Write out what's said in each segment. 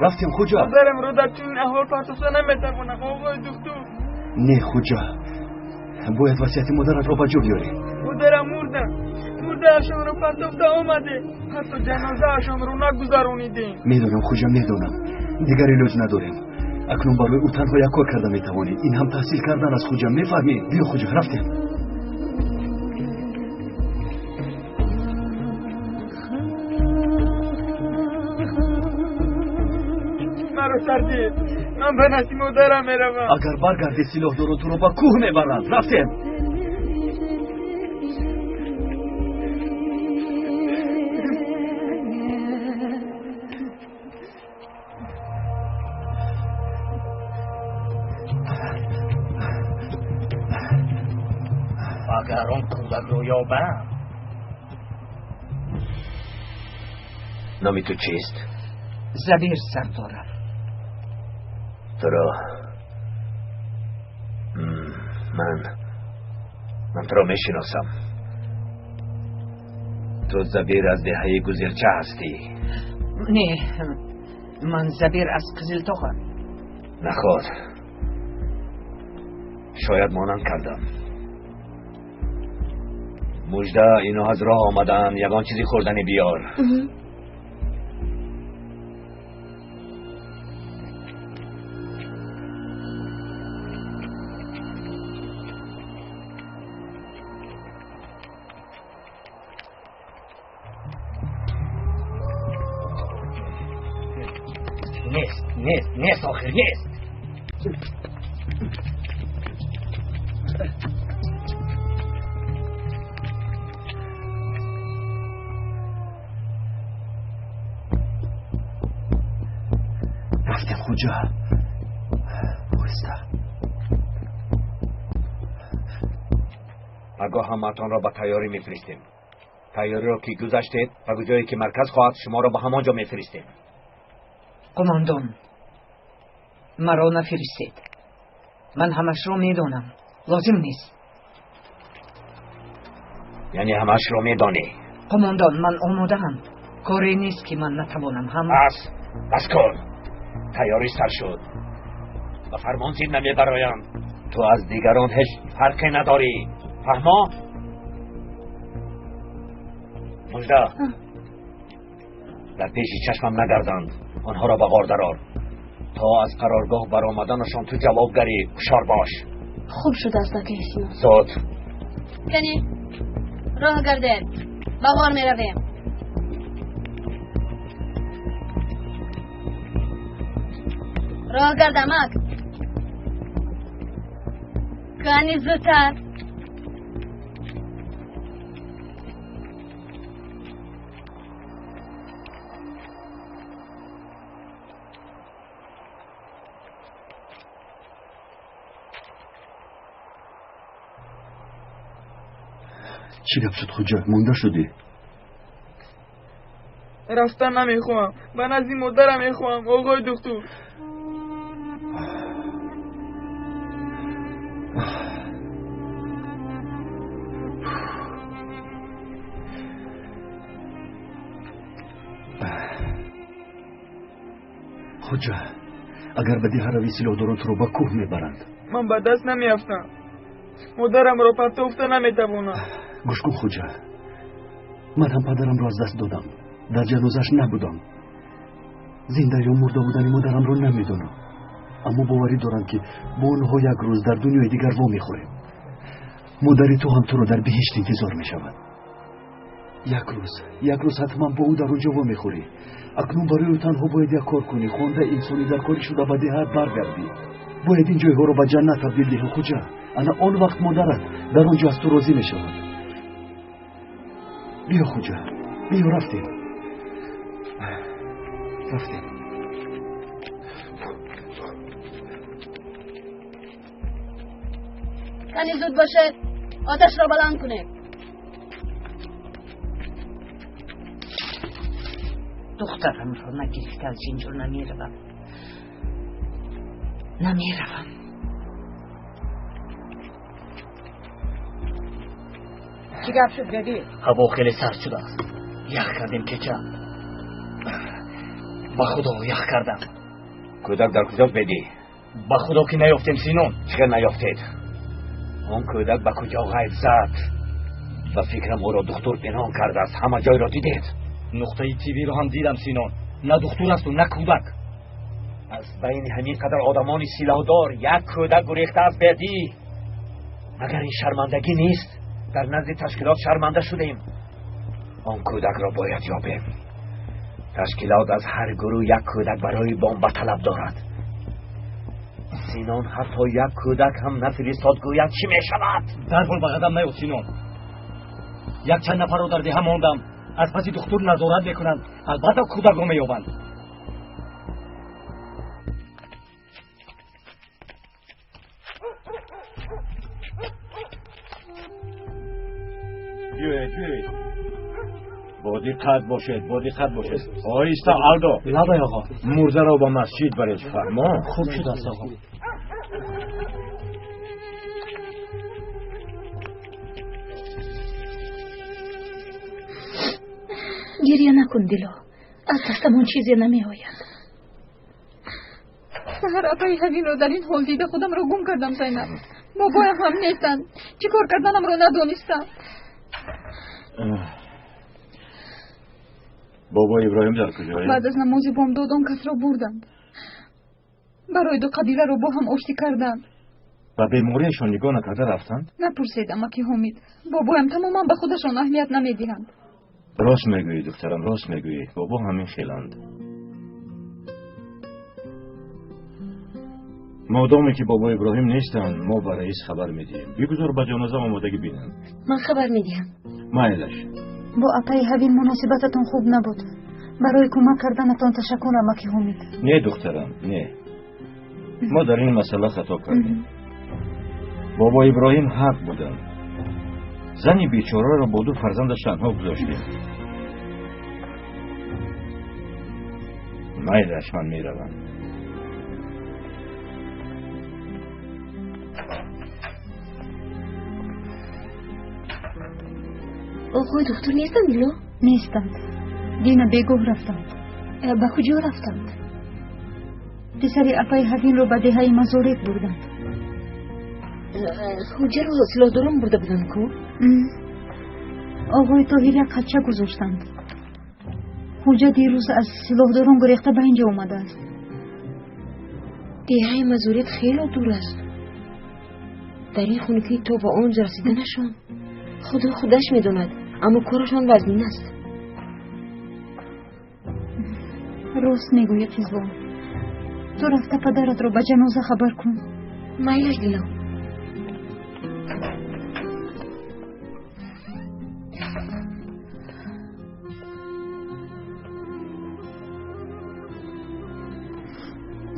Рафтем хуҷа. Модарамро дар чунин аҳвол партофта наметавонам, оғои духтур. Не хуҷа, бояд васияти модаратро ба ҷо биёрӣ. Модарам мурдам, мурдаашонро партофта омадем, ҳатто ҷанозаашонро нагузаронидем. Медонам хуҷа, медонам, дигар илоҷ надорем. Акнун барои ӯ танҳо як кор карда метавонӣ, ин ҳам таҳсил кардан аст хуҷа, мефаҳмӣ? Биё хуҷа, рафтем. Маро сардид, ман ба назди модарам меравам. Агар баргардӣ, силоҳдорон туро ба кӯҳ мебаранд. Рафтем. Агар он кӯдакро ёбам. Номи ту чист? Забир Сардоров. Туро ман туро мешиносам. Ту Забир аз деҳаи Гузелча ҳастӣ? Не, ман Забир аз Қизилтоғам. Наход, шояд монанд кардам. Мужда, ино аз роҳ омадаанд, ягон чизи хӯрданӣ биёр. Нест, нест, нест, охир нест. Рафтем хуҷа, оҳиста. Пагоҳ ҳамаатонро ба тайёрӣ мефиристем. Тайёриро ки гузаштед, ба ҷое ки марказ хоҳад, шуморо ба ҳамон ҷо мефиристем. Қумондон, маро нафиристед. Ман ҳамашро медонам, лозим нест. Яъне ҳамашро медонӣ? Қумондон, ман омодаам. Коре нест ки ман натавонам. Ҳам бас, бас кун. Тайёрӣ сар шуд. Ба фармон зид намебароянд. Ту аз дигарон ҳеҷ фарқе надорӣ. Фаҳмо? Мужда, дар пеши чашмам нагарданд. Онҳоро ба ғор дарор. То аз қароргоҳ баромаданашон ту ҷавобгарӣ. Ҳушёр бош. Хуб шудааст, акаи Сино. Зуд. Кани, роҳ гардед, ба ғор меравем. Роҳ гардамак. Кани, зудтар. Чӣ гап шуд хуҷа, монда шудӣ? Рафтан намехоҳам, ба назди модарам мехоҳам, оғои духтур. Хуҷа, агар ба деҳа равӣ, силоҳдорон туро ба кӯҳ мебаранд. Ман ба даст намеафтам, модарамро партофта наметавонам. Гӯш кун хуҷа, ман ҳам падарамро аз даст додам, дар ҷанозааш набудам. Зинда ё мурда будани модарамро намедонам, аммо боварӣ дорам ки бо онҳо як рӯз дар дунёи дигар вомехӯрем. Модари ту ҳам туро дар биҳишт интизор мешавад. Як рӯз, як рӯз ҳатман бо ӯ дар он ҷо вомехӯрӣ. Акнун барои ӯ танҳо бояд як кор кунӣ, хонда инсони дар корӣ шуда ба деҳат баргардӣ. Бояд ин ҷойҳоро ба ҷаннат табдил диҳӣ хуҷа. Ана он вақт модарат дар он ҷо аз ту розӣ мешавад. Биё хуҷа, биё, рафтем, рафтем. Кани, зуд бошед, оташро баланд кунед. Духтарамро нагирифта аз инҷо намеравам, намеравам. Чӣ гап шуд, беби? Ҳаво хеле сард шудааст. Ях кардем кеча. Ба Худо ях кардам. Кӯдак дар куҷост, Бедӣ? Ба Худо ки наёфтем, Синон. Чӣ хел наёфтед? Он кӯдак ба куҷо ғайб зад? Ба фикрам ӯро духтур пинҳон кардааст. Ҳама ҷойро дидед? Нуқтаи тиббиро ҳам дидам, Синон. На духтур асту на кӯдак. Аз байни ҳамин қадар одамони силоҳдор як кӯдак гурехта аст, Бедӣ. Магар ин шармандагӣ нест? Дар назди ташкилот шарманда шудем. Он кӯдакро бояд ёбем. Ташкилот аз ҳар гурӯҳ як кӯдак барои бомба талаб дорад. Синон ҳатто як кӯдак ҳам нафиристод, гӯяд чӣ мешавад? Дарҳол ба қадам наёфт, Синон. Якчанд нафарро дар деҳа мондам. Аз паси духтур назорат мекунанд. Албатта кӯдакро меёбанд. Биёед, биёед. Бо диққат бошед, бо диққат бошед. Оҳиста, Алдо. Лабай, оғо. Мурдаро ба масҷид баред, фармо. Хуб шудааст, оғо. Гирья накун, Дило. Аз дастамон чизе намеояд. Саҳар апаи Ҳавинро дар ин ҳол дида худамро гум кардам, Зайнаб. Бобоям ҳам нестанд. Чӣ кор карданамро надонистам. Бобои Иброҳим дар куҷоянд? Баъд аз намози бомдод он касро бурданд. Барои ду қабиларо бо ҳам оштӣ карданд. Ба бемориашон нигоҳ накарда рафтанд? Напурсед, амаки Ҳомид. Бобоям тамоман ба худашон аҳамият намедиҳанд. Рост мегӯӣ, духтарам, рост мегӯӣ. Бобо ҳамин хеланд. Модоме ки бобои Иброҳим нестанд, мо ба раис хабар медиҳем. Бигузор ба ҷаноза омодагӣ бинанд. Ман хабар медиҳам. Майлаш. Бо апаи Ҳавин муносибататон хуб набуд. Барои кӯмак карданатон ташаккур, амаки Ҳомид. Не, духтарам, не. Мо дар ин масъала хато кардем. Бобои Иброҳим ҳақ буданд. Зани бечораро бо ду фарзандаш танҳо гузоштем. Майлаш, ман меравам. Оғои духтур нестанд, Дило? Нестанд. Дина бегоҳ рафтанд. Ба куҷо рафтанд? Писари апаи Ҳавинро ба деҳаи Мазорет бурданд. Хуҷаро силоҳдорон бурда буданд ку? Оғои Тоҳир як хача гузоштанд. Хуҷа дирӯз аз силоҳдорон гурехта ба инҷо омадааст. Деҳаи Мазорет хело дур аст. Дар ин хунукӣ то ба он ҷо расиданашон Худо худаш медонад, аммо корашон вазнин аст. Рост мегӯӣ, Қизбон. Ту рафта падаратро ба ҷаноза хабар кун. Майлаш, Дило.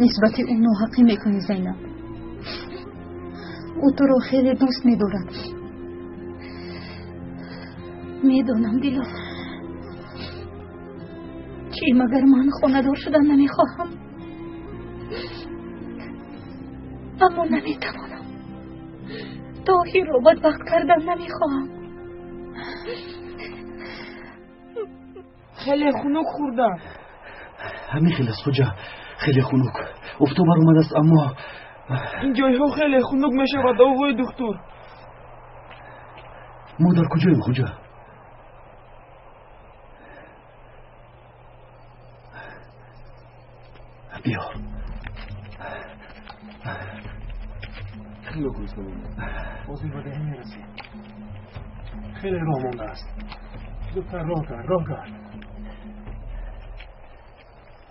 Нисбати ӯ ноҳақӣ мекунӣ, Зайнаб. Ӯ туро хеле дӯст медорад. Медонам, Дило. Чӣ магар ман хонадор шудан намехоҳам? Аммо наметавонам. Тоҳирро бадбахт кардан намехоҳам. Хеле хунук хӯрдам. Ҳамин хел аст, Хуҷа. Хеле хунук. Офтоб баромадааст, аммо ин ҷойҳо хеле хунук мешавад, оғои духтур. Мо дар куҷоем, Хуҷа? Биё. Хеле гурусна мондам. Боз ба деҳа мерасем. Хеле роҳ мондааст. Зудтар роҳ кард, роҳ кард.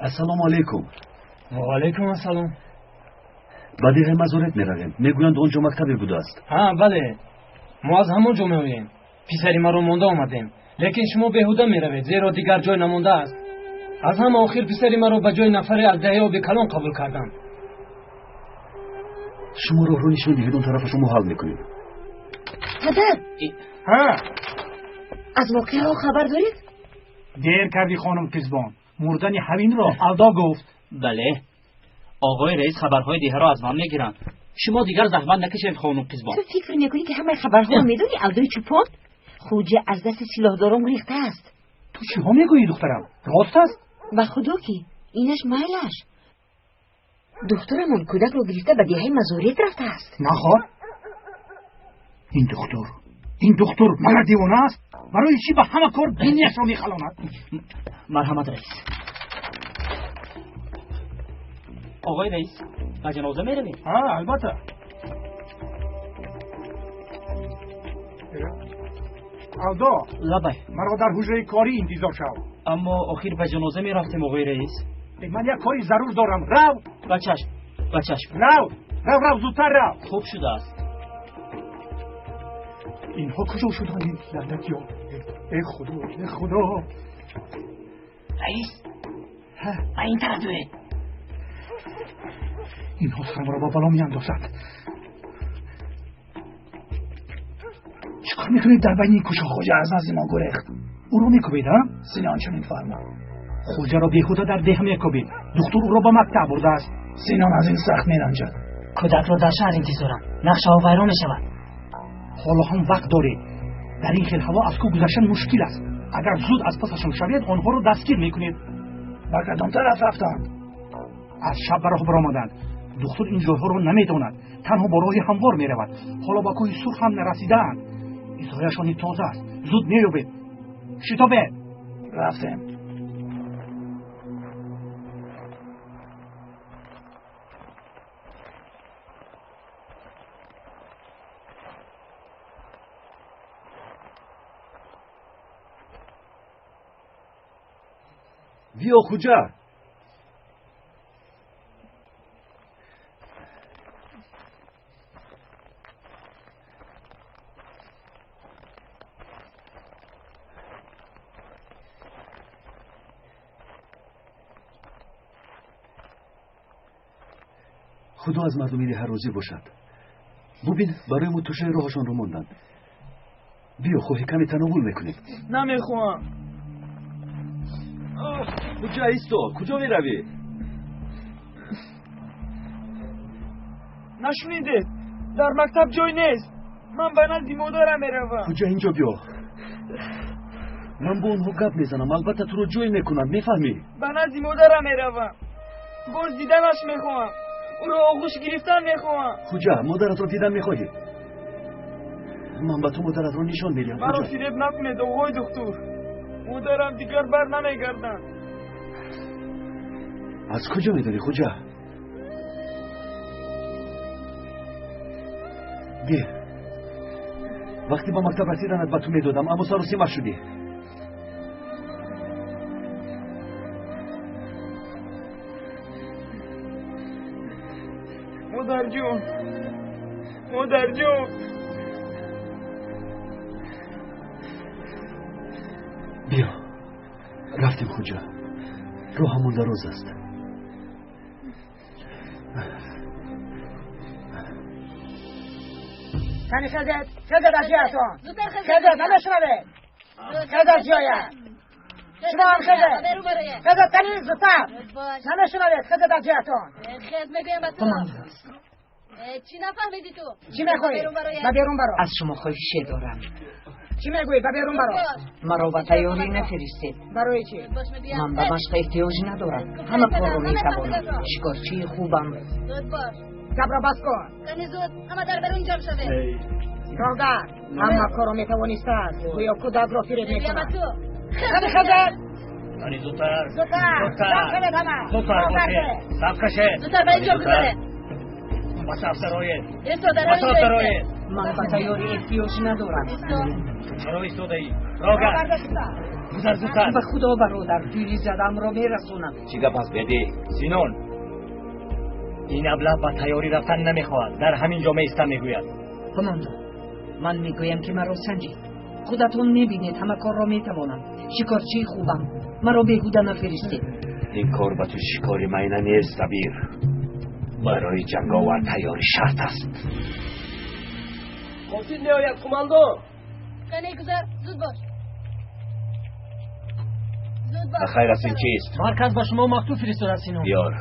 Ассалому алайкум. Ва алайкум ассалом. Ба деҳаи Мазорет меравем. Мегӯянд он ҷо мактабе будааст. Ҳа, бале. Мо аз ҳамон ҷо меоем. Писари маро монда омадем. Лекин шумо беҳуда меравед, зеро дигар ҷой намондааст. Аз ҳама охир писари маро ба ҷои нафаре аз деҳаи оби калон қабул карданд. Шумо роҳро нишон диҳед, он тарафа шумо ҳал мекунем. Падар! Ҳа? Аз воқеаҳо хабар доред? Дер кардӣ, хонум Қизбон. Мурдани Ҳавинро Алдо гуфт. Бале. Оғои раис хабарҳои деҳаро аз ман мегиранд. Шумо дигар заҳмат накашед, хонум Қизбон. Ту фикр мекунӣ ки ҳамаи хабарҳоро медонӣ, Алдои чӯпон? Хуҷа аз дасти силоҳдорон гурехтааст. Ту чиҳо мегӯӣ, духтарам? Рост аст? Ба худо ки Инаш майлаш. Духтурамон кӯдакро гирифта ба деҳаи Мазорит рафтааст. Нахор? Ин духтур магар девона аст? Барои чӣ ба ҳама кор бинияшро мехалонад? Марҳамат, раис. Оғои раис, ба ҷаноза меравем? Ҳа, албатта. Алдо. Лабай. Маро дар ҳуҷраи корӣ интизор шав. Аммо охир ба ҷаноза мерафтем, оғои раис. Ман як кори зарур дорам. Рав. Ба чашм, ба чашм. Рав, рав, рав, зудтар рав. Хуб шудааст. Инҳо куҷо шуданд, ин лаънатиён? Эй худо, эй худо. Раис, ба ин тараф дуед. Инҳо сарамро ба бало меандозанд. Чӣ кор мекунед дар байни ин кӯчаҳо? Хоҷа аз назди мо гурехт. Ӯро мекӯбед, а? Синон чунин фармуд. Хоҷаро беҳуда дар деҳ мекӯбед. Духтур ӯро ба мактаб бурдааст. Синон аз ин сахт меранҷад. Кӯдакро дар шаҳр интизорам. Нақшаҳо вайрон мешавад. Ҳоло ҳам вақт доред. Дар ин хел ҳаво аз кӯҳ гузаштан мушкил аст. Агар зуд аз пасашон шавед, онҳоро дастгир мекунед. Ба кадом тараф рафтанд? Аз шаб ба роҳ баромаданд. Духтур ин ҷойҳоро намедонад. Танҳо бо роҳи ҳамвор меравад. Ҳоло ба кӯҳи сурх ҳам нарасидаанд. Изҳояшон тоза аст. Зуд меёбед. Шитобед. Рафтем. Биё, Хуҷа. Худо аз мардуми деҳа розӣ бошад. Бубин, барои мо тӯшаи роҳашонро монданд. Биё, хоҳӣ каме тановул мекунем. Намехоҳам. Хуҷа, исто, куҷо меравӣ? Нашунидед, дар мактаб ҷой нест. Ман ба назди модарам меравам. Хуҷа, инҷо биё. Ман бо онҳо гап мезанам, албатта туро ҷой мекунанд, мефаҳмӣ? Ба назди модарам меравам. Боз диданаш мехоҳам. Ӯро оғӯш гирифтан мехоҳам. Хуҷа, модаратро дидан мехоҳӣ? Ман ба ту модаратро нишон медиҳам. Маро фиреб накунед, оғои духтур. Модарам дигар бар намегардад. Аз куҷо медонӣ, Хуҷа? Гир. Вақте ба мактаб расиданат ба ту медодам, аммо саросима шудӣ. Модарҷон, модарҷон. Биё, рафтем, Хуҷа. Роҳамон дароз аст. Кани хезед, хезед аз ҷоятон. Хезед, намешунавед. Хезед аз ҷоят. Шумо ҳам хезед. Хезед, кани зудтар. Намешунавед, хезед аз ҷоятон. Хез мегӯям ба ту. Чӣ нафаҳмидӣ ту? Чӣ мехоҳӣ? Ба берун баро. Аз шумо хоҳише дорам. Чӣ мегӯӣ? Ба берун баро. Маро ба тайёрӣ нафиристед. Барои чӣ? Ман ба машқ эҳтиёҷ надорам. Ҳама корро метавонам. Шикорчии хубам. Гапро бас кун. Кани зуд, ҳама дар берун ҷамъ шавед. Рогар, ҳама корро метавонистааст. Гӯё кӯдакро фиреб мекунад. Хезед, хезед. Кани зудтар. Зудтар. Саф шавед ҳама. Зудтар бошед. Саф кашед. Зудтар ба инҷо гузаред. Ба саф дароед. Ба саф дароед. Ман ба тайёрӣ эҳтиёҷ надорам. Чаро истодаӣ? Рогар. Гузар зудтар. Ба худо бародар, пири задамро мерасонам. Чӣ гап аст, беди? Синон, ин аблаҳ ба тайёрӣ рафтан намехоҳад. Дар ҳамин ҷо меистам, мегӯяд. Командо, ман мегӯям ки маро санҷед. Худатон мебинед, ҳама корро метавонам. Шикорчии хубам. Маро беҳуда нафиристед. Ин кор ба ту шикори майна нест, Сабир. Барои ҷанговар тайёрӣ шарт аст. Қосид меояд, командон. Кане гузар, зуд бош. Зуд бош. Ба хайр аст, ин чист? Марказ ба шумо мактуб фиристодааст, Синон. Биёр.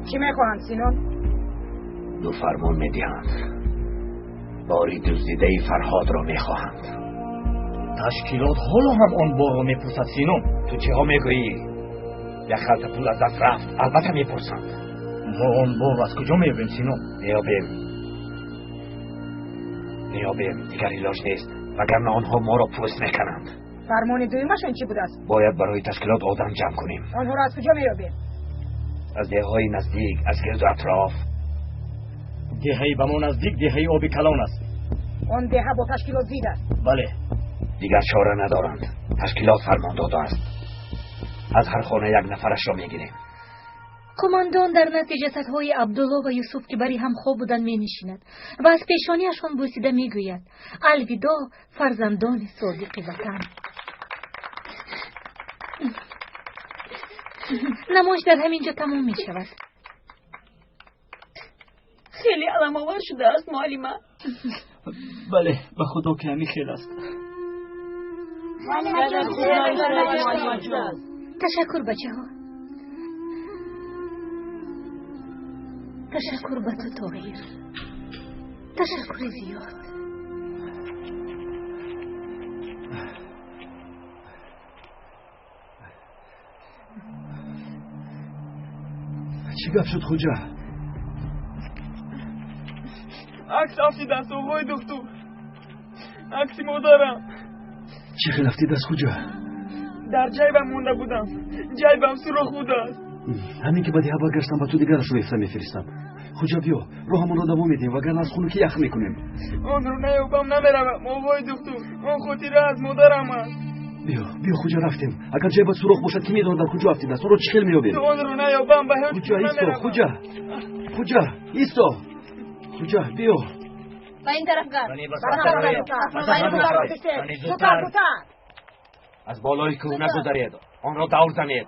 Чӣ мехоҳанд, Синон? Ду фармон медиҳанд. Бори дуздидаи Фарҳодро мехоҳанд. Ташкилот ҳоло ҳам он борро мепурсад, Сино. Ту чиҳо мегӯӣ? Як халта пул аз даст рафт, албатта мепурсанд. Мо он борро аз куҷо меёбем, Сино? Меёбем, меёбем, дигар илоҷ нест, вагарна онҳо моро пӯст мекунанд. Фармони дуюмашон чӣ будааст? Бояд барои ташкилот одам ҷамъ кунем. Онҳоро аз куҷо меёбем? Аз деҳаҳои наздик, аз гирду атроф. Деҳаи ба мо наздик деҳаи Оби Калон аст. Он деҳа бо ташкилот зид аст. Бале. Дигар чора надоранд. Ташкилот фармон додааст. Аз ҳар хона як нафарашро мегирем. Қумондон дар назди ҷасадҳои Абдулло ва Юсуф, ки бари ҳам хоб буданд, менишинад ва аз пешониашон бӯсида мегӯяд: алвидо, фарзандони содиқи ватан. Намоиш дар ҳамин ҷо тамом мешавад. Хеле аламовар шудааст, муаллима. Бале, ба худо ки ҳамин хел аст. Ташаккур, бачаҳо. Ташаккур ба ту, Тоҳир. Ташаккури зиёд. Чӣ гап шуд, Хуҷа? Акс афтидааст, оғои духтур. Акси модарам. Чӣ хел афтидааст, Хуҷа? Дар ҷайбам монда будам. Ҷайбам сурох будааст. Ҳамин ки ба деҳа баргаштам, ба ту дигарашро ифта мефиристам. Хуҷа, биё, роҳамонро давом медиҳем, вагарна аз хунукӣ ях мекунем. Онро наёбам, намеравам, оғои духтур. Он хотира аз модарам аст. Биё, биё, Хуҷа, рафтем. Агар ҷайбат сурох бошад, ки медонад дар куҷо афтидааст? Онро чӣ хел меёбем? Онро наёбам, ба ҳеҷ Хуҷа, исто, Хуҷа, Хуҷа, исто. Хуҷа, биё. Ба ин тараф гард. Аз болои кӯҳ нагузаред, онро давр занед.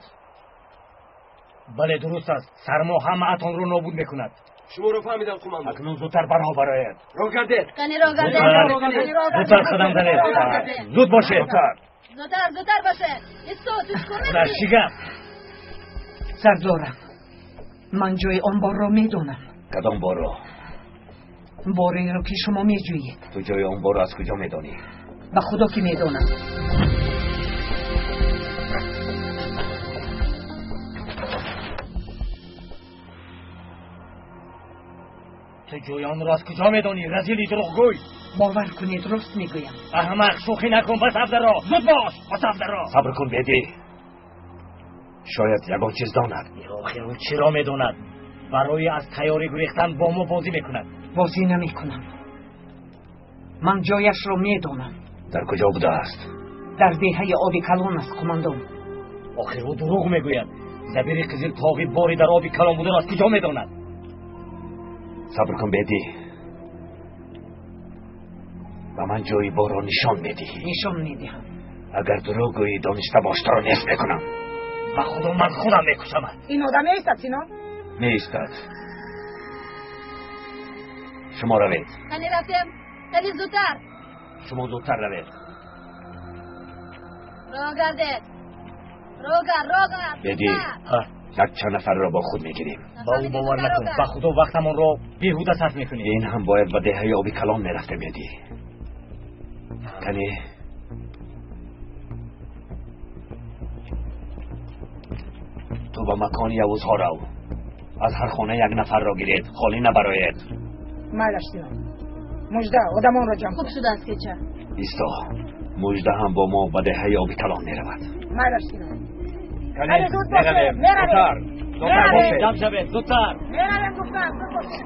Бале, дуруст аст. Сармо ҳамаатонро нобуд мекунад. Шуморо фаҳмидам, қумандон. Акнун зудтар барҳо бароед. Роҳ гардед. Кани роҳ гардед. Зудтар қадам занед. Зуд бошед. Зудтар, зудтар бошед. Исто, ту чӣ кор мекунӣ? Чӣ гап? Сардорам, ман ҷои он борро медонам. Кадом борро? Бореро ки шумо меҷӯед. Ту ҷои он борро аз куҷо медонӣ? Ба худо ки медонам. Ту ҷои онро аз куҷо медонӣ, разили дурӯғгӯй? Бовар кунед, рост мегӯям. Аҳмақ, шӯхӣ накун, ба саф даро. Зуд бош, ба саф даро. Сабр кун, Беди. Шояд ягон чиз донад. Охир ӯ чиро медонад? Барои аз тайёрӣ гурехтан бо мо бозӣ мекунад. Бозӣ намекунам. Ман ҷояшро медонам. Дар куҷо будааст? Дар деҳаи Оби Калон аст, қумандон. Охир ӯ дурӯғ мегӯяд. Забири Қизил Тоғӣ бори дар Оби Калон бударо аз куҷо медонад? Сабр кун, Беди. Ба ман ҷои борро нишон медиҳӣ. Нишон медиҳам. Агар дурӯғ гӯӣ, дониста бош, туро нест мекунам. Ба худо, ман худам мекушамат. Ин одам меистад, Сино? Меистад. Шумо равед. Кани рафтем. Кани зудтар. Шумо зудтар равед. Роҳ гардед. Роҳ гард, роҳ гард. Беди, як чанд нафарро бо худ мегирем. Ба ӯ бовар накун. Ба худо, вақтамонро беҳуда сарф мекунем. Ин ҳам бояд ба деҳаи Оби Калон мерафтем, Беди. Кани ту ба макони Явузҳо рав. Аз ҳар хона як нафарро гиред, холӣ набароед. Майлаш, Сино. Мужда, одамонро ҷамъ кун. Хуб шудааст, кеча. Исто, Мужда ҳам бо мо ба деҳаи Оби Калон меравад. Майлаш, Сино. Кани, меравем. Зудтар, зудтар бошед. Ҷамъ шавед, зудтар. Меравем, гуфтам, зуд бошед.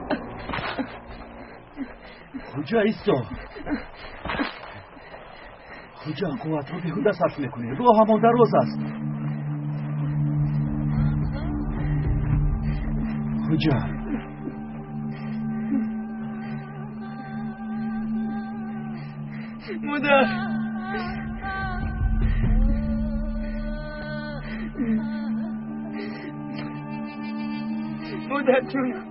Хуҷа, исто. Хуҷа, қувватро беҳуда сарф мекунӣ. Роҳамон дароз аст. Хуҷа, модар. Модар ҷонам.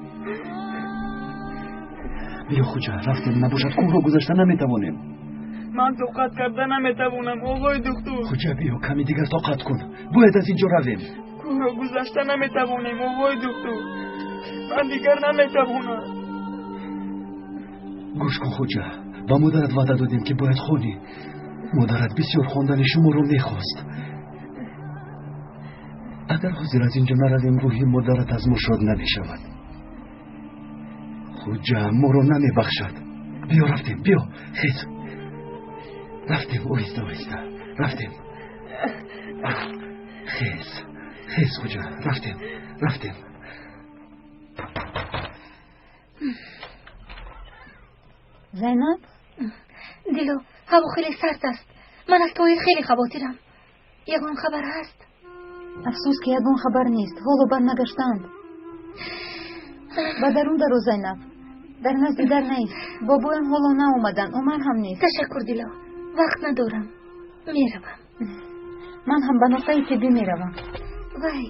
Биё, Хуҷа, рафтем, набошад кӯҳро гузашта наметавонем. Ман тоқат карда наметавонам, оғои духтур. Хуҷа, биё, ками дигар тоқат кун. Бояд аз ин ҷо равем. Кӯҳро гузашта наметавонем, оғои духтур. Ман дигар наметавонам. Гӯш кун, Хуҷа, ба модарат ваъда додем, ки бояд хонӣ. Модарат бисёр хондани шуморо мехост. Агар ҳозир аз инҷо наравем, рӯҳи модарат аз мо шод намешавад. Хуҷа, моро намебахшад. Биё, рафтем, биё, хез. Рафтем, оҳиста оҳиста рафтем. Хез, хез, Хуҷа, рафтем, рафтем. Зайнаб? Дило, ҳаво хеле сард аст. Ман аз Тоҳир хеле хавотирам. Ягон хабар ҳаст? Афсӯс, ки ягон хабар нест. Ҳоло барнагаштаанд. Ба дарун даро, Зайнаб. Дар назди дар нест. Бобоям ҳоло наомаданд. Умар ҳам нест. Ташаккур, Дило. Вақт надорам. Меравам. Ман ҳам ба нуқтаи тиббӣ меравам. Вай,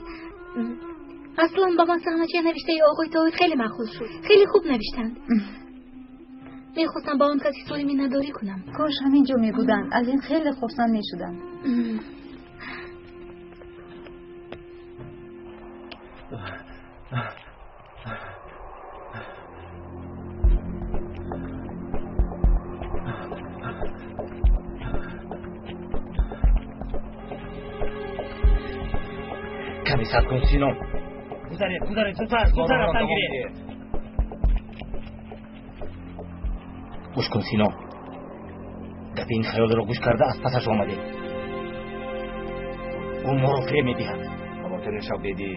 аслан ба ман саҳначаи навиштаи оғои Тоҳир хеле маъқул шуд. Хеле хуб навиштанд. Мехостам ба он кас изҳори миннатдорӣ кунам. Кош ҳамин ҷо мебуданд. Аз ин хеле хурсанд мешудам. Каме сабр кун, Сино. Гузаред, гузаред, зудтар, зудтар рафтан гиред. Гӯш кун, Сино. Гапи ин хаёлро гӯш карда аз пасаш омадем. Ӯ моро фиреб медиҳад. Хавотир нашав, Бедӣ.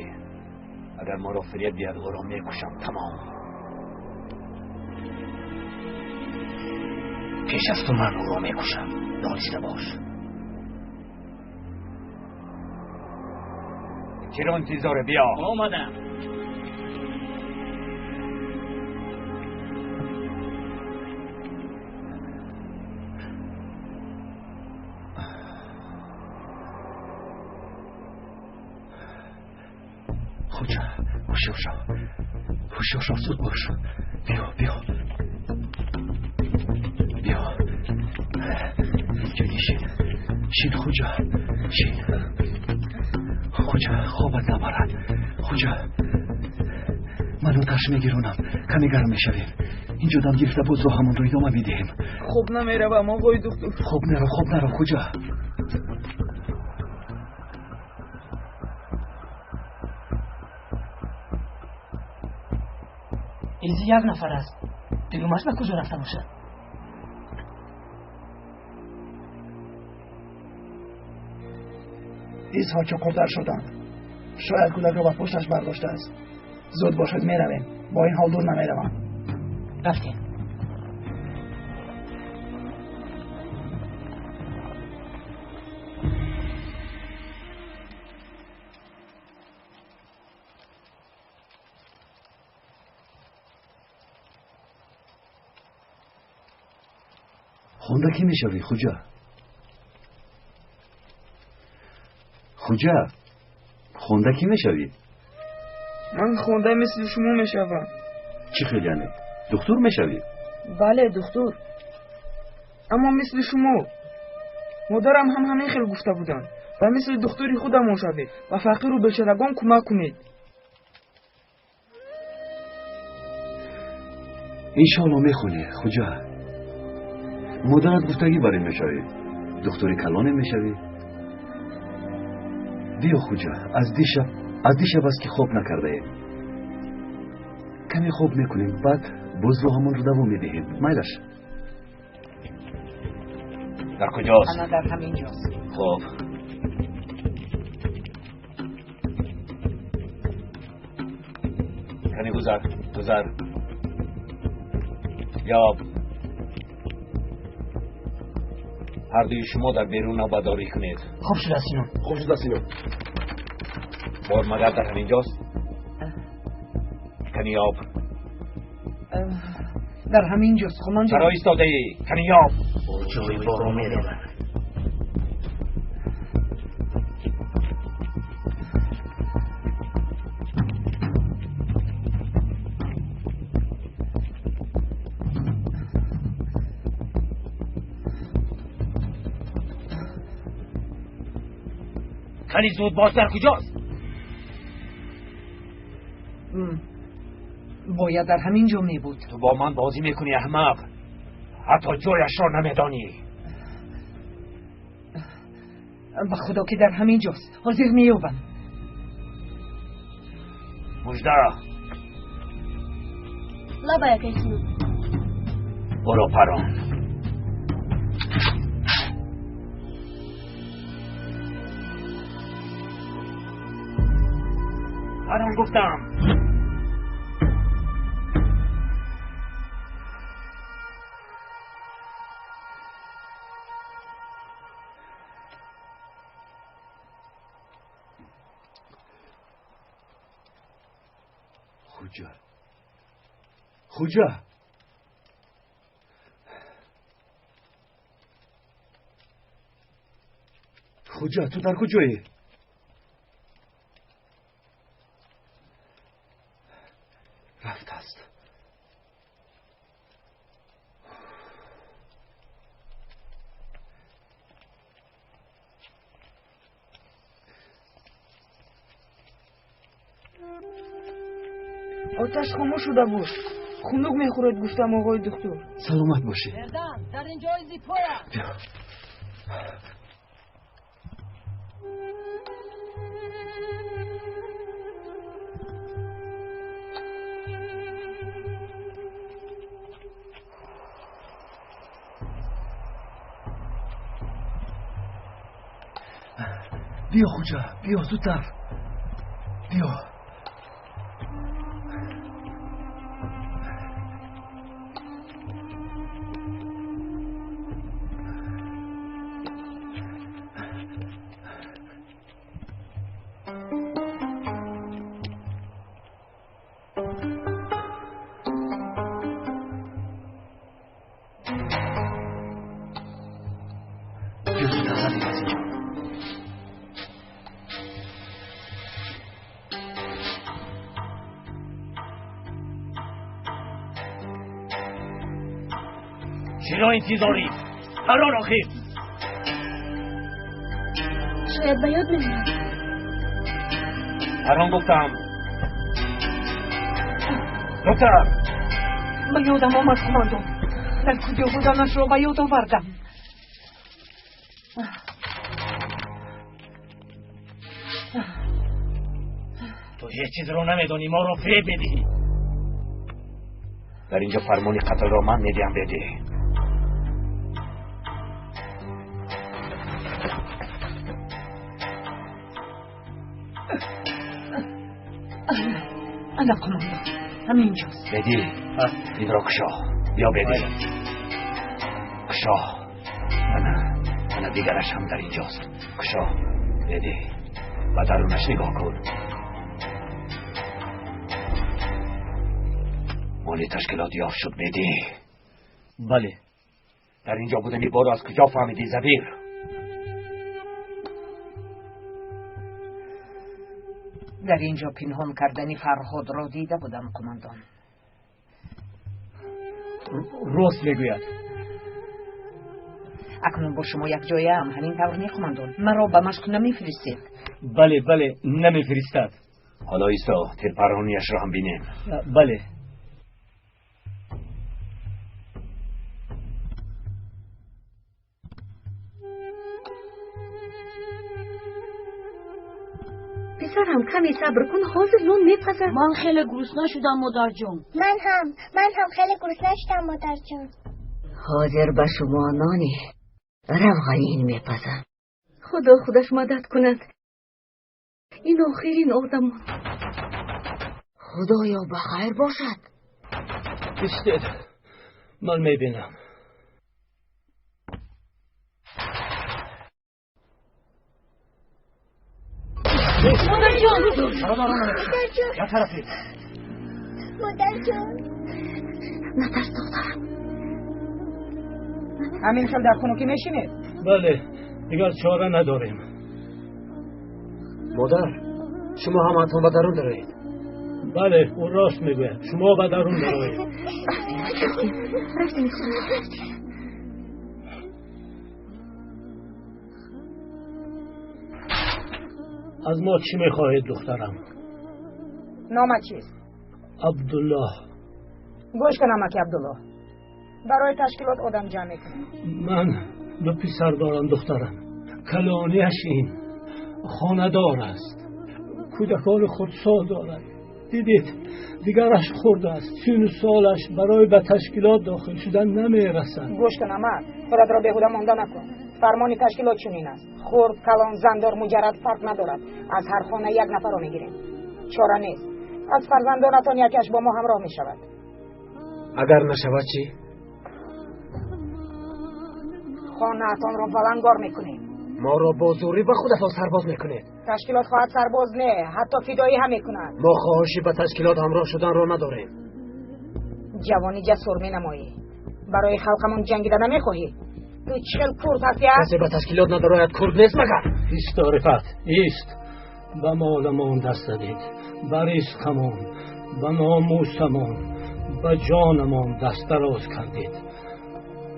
Агар моро фиреб диҳад, ӯро мекушам, тамом. Пеш аз ту ман ӯро мекушам. Дониста бош. Чиро интизоре? Биё. Омадам. Хуҷа, ҳушёр шав, ҳушёр шав, зуд бош. Биё, биё, биё, инҷо нишин, шин, Хуҷа, шин. Хуҷа, хобат набарад. Хуҷа, ман оташ мегиронам, каме гарм мешавем. Инҷо дам гирифта боз роҳамонро идома медиҳем. Хоб намеравам, оғои духтур. Хоб нарав, хоб нарав, Хуҷа. Изи як нафар аст. Дуюмаш ба куҷо рафта бошад? Изҳо чуқуртар шуданд. Шояд кӯдакро ба пушташ бардоштааст. Зуд бошед, меравем. Бо ин ҳол дур намеравам. Рафтем. Хонда кӣ мешавӣ, Хуҷа? Хуҷа, хонда кӣ мешавӣ? Ман хонда мисли шумо мешавам. Чӣ хел яъне? Духтур мешавӣ? Бале, духтур. Аммо мисли шумо. Модарам ҳам ҳамин хел гуфта буданд. Ба мисли духтури худамон шавед, ба фақиру бечорагон кӯмак кунед. Иншоалло мехонӣ, Хуҷа. Модарат гуфтагӣ бар ин мешавӣ. Духтури калоне мешавӣ. Биё, Хуҷа, аз дишаб аст, ки хоб накардаем. Каме хоб мекунем, баъд боз роҳамонро давом медиҳем. Майлаш. Дар куҷост? Ана дар ҳамин ҷост. Хоб. Кани гузар, гузар. Ёб. Ҳар дуи шумо дар берун навбатдорӣ кунед. Хуб шуда, Сино. Хуб шуда, Сино. Бор магар дар ҳамин ҷост? Кани об. Дар ҳамин ҷост, хуманҷон. Чаро истодаӣ? Кани об. Ҷои боро меравад. Кани зуд бош, дар куҷост? Бояд дар ҳамин ҷо мебуд. Ту бо ман бозӣ мекунӣ, аҳмақ. Ҳатто ҷояшро намедонӣ. Ба худо ки дар ҳамин ҷост. Ҳозир меёбам. Мужда. Лабай, акай Сунук. Буро парон. Парон гуфтам. Хуҷа, Хуҷа, Хуҷа, ту дар куҷоӣ? Рафтааст. Оташ хомӯш шуда буд. Хунук мехӯрад, гуфтам, оғои духтур. Саломат бошӣ. Бердан, дар ин ҷои зипоя. Биё. Биё, Хуҷа, биё зудтар. Биё. Биё зудтар, равем аз инҷо. Чиро интизорӣ? Парон охир. Шояд ба ёд меояд. Парон гуфтам. Доктор! Ба ёдам омад, кумандон. Дар куҷо буданашро ба ёд овардам. Ту ҳеҷ чизро намедонӣ, моро фиреб медиҳӣ. Дар инҷо фармони қатлро ман медиҳам, бедӣ. Ана, кумандон, ҳамин ҷост. Бедӣ, инро кушо. Биё, бедӣ. Кушо. Ана, ана дигараш ҳам дар инҷост. Кушо, бедӣ. Ба дарунаш нигоҳ кун. Моли ташкилот ёфт шуд, бедӣ. Бале. Дар инҷо будани боро аз куҷо фаҳмидӣ, Забир? Дар ин ҷо пинҳон кардани Фарҳодро дида будам, кумандон. Рост мегӯяд. Акнун бо шумо якҷояам, ҳамин тавр не, кумандон? Маро ба машқ намефиристед? Бале, бале, намефиристад. Ҳоло исто, тирпаронияшро ҳам бинем. Бале. Писарам, каме сабр кун, ҳозир нон мепазад. Ман хеле гурусна шудам, модарҷон. Ман ҳам, ман ҳам хеле гурусна шудам, модарҷон. Ҳозир ба шумо нони равғанин мепазам. Худо худаш мадад кунад. Ин охирин одамон. Худоё, ба хайр бошад. Истед, ман мебинам. Модарҷон! Модарҷон! Я тарафи. Модарҷон! Натарс, духтарам. Ҳамин хел дар хунукӣ мешинед? Бале, дигар чора надорем. Модар, шумо ҳамаатон ба дарун дароед. Бале, ӯ рост мегӯяд. Шумо ба дарун дароед. Рафтем, рафтем, рафтем. Аз мо чӣ мехоҳед, духтарам? Номат чист? Абдуллоҳ. Гӯш кун, амаки Абдуллоҳ. Барои ташкилот одам ҷамъ мекунем. Ман ду писар дорам, духтарам. Калонияш ин хонадор аст, кӯдакони хурдсол дорад. Дидед, дигараш хурд аст, сину солаш барои ба ташкилот дохил шудан намерасад. Гӯш кун, амак, худатро беҳуда монда накун. Фармони ташкилот чунин аст: хурд, калон, зандор, муҷаррад фарқ надорад. Аз ҳар хона як нафарро мегирем. Чора нест. Аз фарзандонатон якеаш бо мо ҳамроҳ мешавад. Агар нашавад чӣ? Хонаатонро валангор мекунем. Моро бо зӯрӣ ба худатон сарбоз мекунед. Ташкилот хоҳад сарбоз не, ҳатто фидоӣ ҳам мекунад. Мо хоҳиши ба ташкилот ҳамроҳ шуданро надорем. Ҷавони ҷасур менамоӣ. Барои халқамон ҷангида намехоҳӣ? Ту чӣ хел курд ҳастӣ? Касе ба ташкилот надорояд курд нест магар? Ист, Рифат, ист. Ба моламон даст задед, ба ризқамон, ба номусамон, ба ҷонамон даст дароз кардед.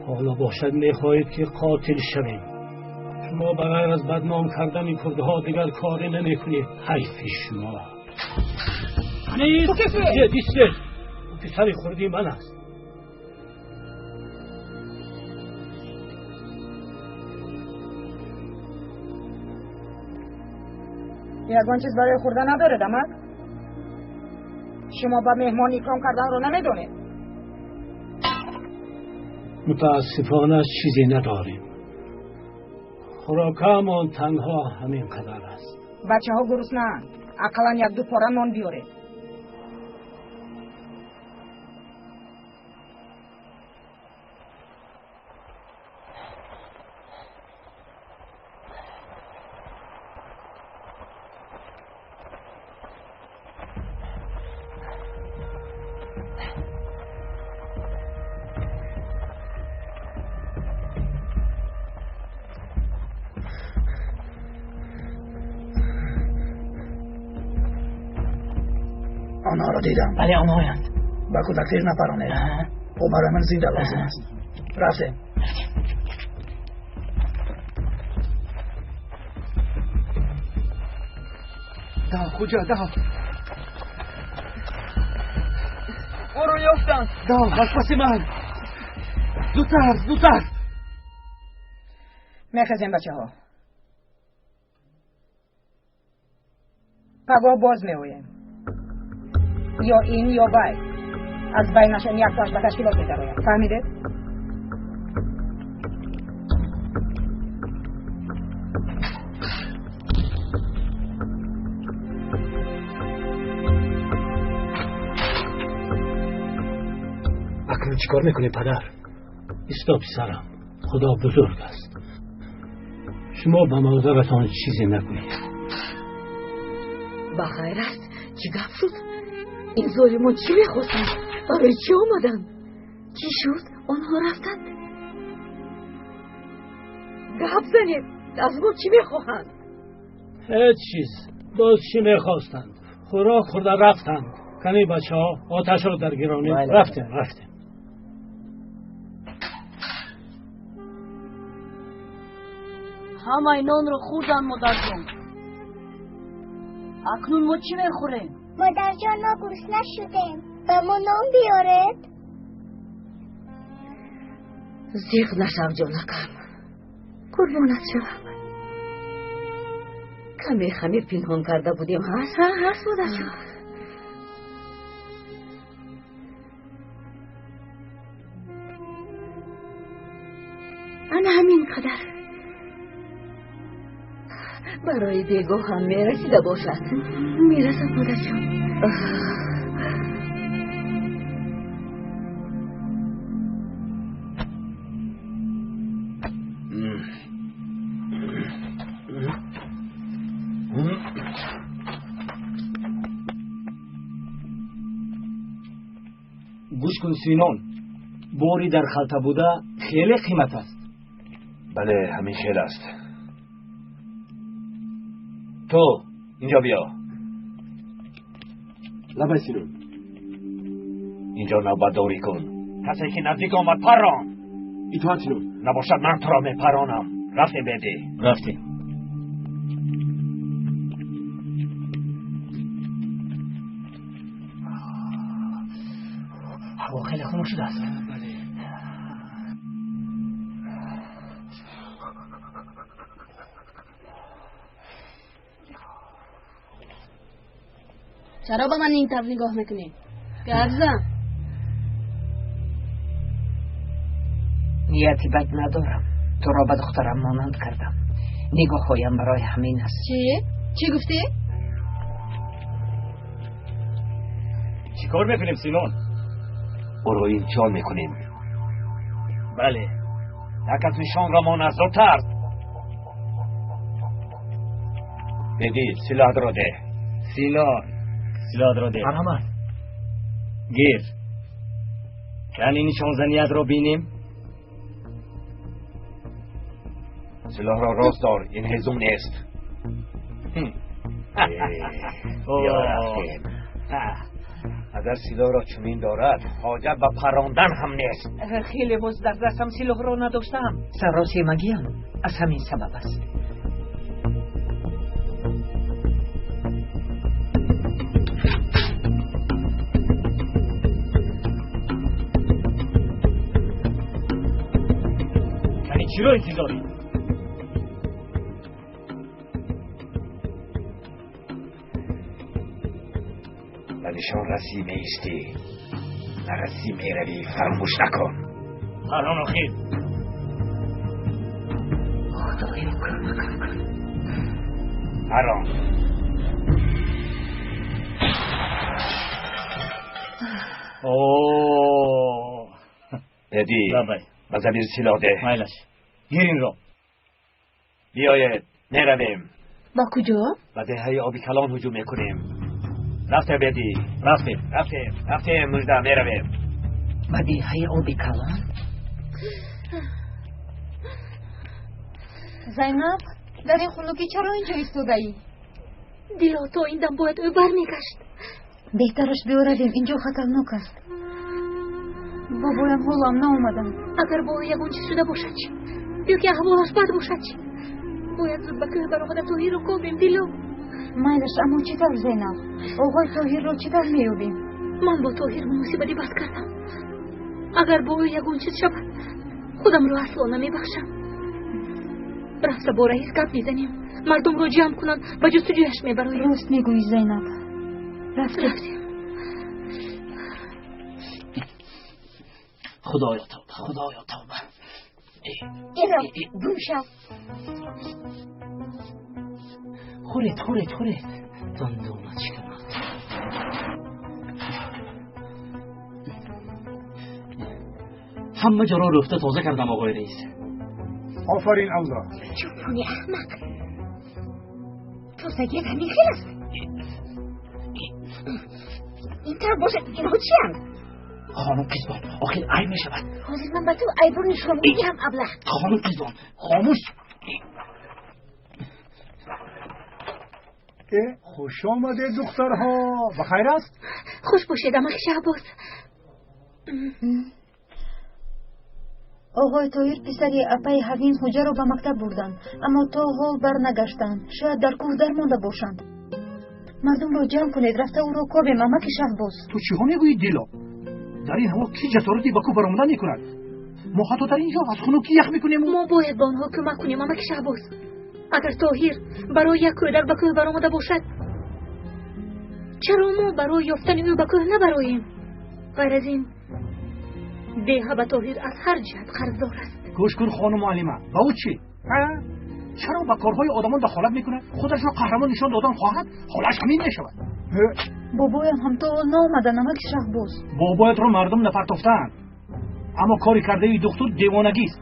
Ҳоло бошад мехоҳед ки қотил шавем. Шумо ба ғайр аз бадном кардани курдҳо дигар коре намекунед. Ҳайфи шумо. Истед, ӯ писари хурдии ман аст. Ягон чиз барои хӯрда надоред, амак? Шумо ба меҳмон икром карданро намедонед? Мутаассифона чизе надорем. Хӯрокамон танҳо ҳамин қадар аст. Бачаҳо гуруснаанд. Ақаллан як-ду пора нон биёред. Онҳоро дидам. Бале, онҳоянд. Ба кӯдак тир напаронед. Ӯ барои ман зинда лозим аст. Рафтем. Дав, хуҷа, дав. Ӯро ёфтанд. Дав, аз паси ман. Зудтар, зудтар. Мехезем, бачаҳо. Пагоҳ боз меоем. Ё ин ё вай. Аз байнашон яктоаш ба ташкилот медарояд. Фаҳмидед? Акнун чӣ кор мекунӣ, падар? Исто, писарам, Худо бузург аст. Шумо ба модаратон чизе нагӯед. Ба хайр аст, чӣ гап шуд? Ин золимон чӣ мехостанд? Барои чӣ омаданд? Чӣ шуд? Онҳо рафтанд? Гап занед, аз мо чӣ мехоҳанд? Ҳеҷ чиз. Боз чӣ мехостанд? Хӯрок хӯрда рафтанд. Кани бачаҳо, оташро даргиронед. Рафтем, рафтем. Ҳамаи нонро хӯрданд, модарҷон. Акнун мо чӣ мехӯрем? Модарҷон, мо гурусна шудем. Ба мо нон биёред. Зиқ нашав, ҷонакам. Қурбонат шавам. Каме хамир пинҳон карда будем, ҳаст? Ҳа, ҳаст, модарҷон. Ана ҳамин қадар. Барои бегоҳ ҳам мерасида бошад. Мерасад, модарҷон. Гӯш кун, Синон, бори дар халта буда хеле қимат аст. Бале, ҳамин хел аст. Ту инҷо биё. Лабай, Синон. Инҷо навбатдорӣ кун. Касе ки наздик омад, парон. Итоат, Синон. Набошад, ман туро мепаронам. Рафтем, Беди. Рафтем. Ҳаво хеле хунук шудааст. Бале. Чаро ба ман ин тавр нигоҳ мекунӣ? Гап зан. Нияти бад надорам. Туро ба духтарам монанд кардам. Нигоҳҳоям барои ҳамин аст. Чӣ? Чӣ гуфтӣ? Чӣ кор мекунем, Симон? Ӯро имтиҳон мекунем. Бале. Як аз нишонро мо назотар. Беди, силоҳатро деҳ. Симон, силоҳатро деҳ. Марҳамат. Гир. Кани нишонзаниятро бинем. Силоҳро рост дор, ин ҳезум нест. Биё рафтем. Агар силоҳро чунин дорад, ҳоҷат ба паррондан ҳам нест. Хеле боз дар дастам силоҳро надоштаам. Саросемагиам аз ҳамин сабаб аст. Кани чиро интизорӣ? Ба нишон расӣ меистӣ, нарасӣ меравӣ, фаромӯш накун. Паррон охир. Худоё, кӯмакам кун. Паррон. Эди, ба Забир силоҳ деҳ. Майлаш, гир инро. Биёед, меравем. Ба куҷо? Ба деҳаи оби калон ҳуҷум мекунем. Рафтем, Беди. Рафтем. Рафтем, рафтем, мужда, меравем. Ба деҳаи оби калон? Зайнаб, дар ин хунукӣ чаро инҷо истодаӣ? Дило, то ин дам бояд ӯ бармегашт. Беҳтараш биёравем, инҷо хатарнок аст. Бобоям ҳолам наомаданд. Агар бо ӯ ягон чиз шуда бошад чӣ? Ё ки аҳволаш бад бошад чӣ? Бояд зуд ба кӯҳ баромада Тоҳирро кобем, Дило. Майлаш, аммо чӣ тавр, Зайнаб? Оғои Тоҳирро чӣ тавр меёбем? Ман бо Тоҳир муносибати бад кардам. Агар бо ӯ ягон чиз шавад, худамро асло намебахшам. Рафта бо раис гап мезанем. Мардумро ҷамъ кунанд, ба ҷустуҷӯяш мебароем. Рост мегӯӣ, Зайнаб. Рафтем. Худоё тавба, Худоё тавба. Иро, гум шав. Хӯред, хӯред, хӯред. Дандонат шиканад. Ҳама ҷоро рӯфта тоза кардам, оғои раис. Офарин, Алло. Чӯпони аҳмақ. Тозагият ҳамин хел аст. Ин тавр бошад, инҳо чиянд? Хонум Қизбон, охир айб мешавад. Ҳозир ман ба ту айбро нишон медиҳам, аблаҳ. Хонум Қизбон, хомӯш. Хуш омадед, духтарҳо. Ба хайр аст? Хуш бошед, амак Шаҳбоз. Оғои Тоҳир писари апаи Ҳавин Ҳуҷаро ба мактаб бурданд, аммо то ҳол барнагаштанд. Шояд дар кӯҳ дармонда бошанд. Мардумро ҷамъ кунед, рафта ӯро кобем, амаки Шаҳбоз. Ту чиҳо мегӯӣ, Дило? Дар ин ҳаво кӣ ҷасорати ба кӯҳ баромадан мекунад? Мо ҳатто дар ин ҷо аз хунукӣ ях мекунем. Мо бояд ба онҳо кӯмак кунем, амаки Шаҳбоз. Агар Тоҳир барои як кӯдак ба кӯҳ баромада бошад, чаро мо барои ёфтани ӯ ба кӯҳ набароем? Ғайр аз ин, деҳа ба Тоҳир аз ҳар ҷиҳат қарздор аст. Гӯш кун, хонум муаллима, ба ӯ чӣ? Чаро ба корҳои одамон дахолат мекунад? Худашро қаҳрамон нишон додан хоҳад, ҳолаш ҳамин мешавад. Бобоям ҳам то ҳол наомаданд, амаки Шаҳбоз. Бобоятро мардум напартофтаанд, аммо кори кардаи духтур девонагист.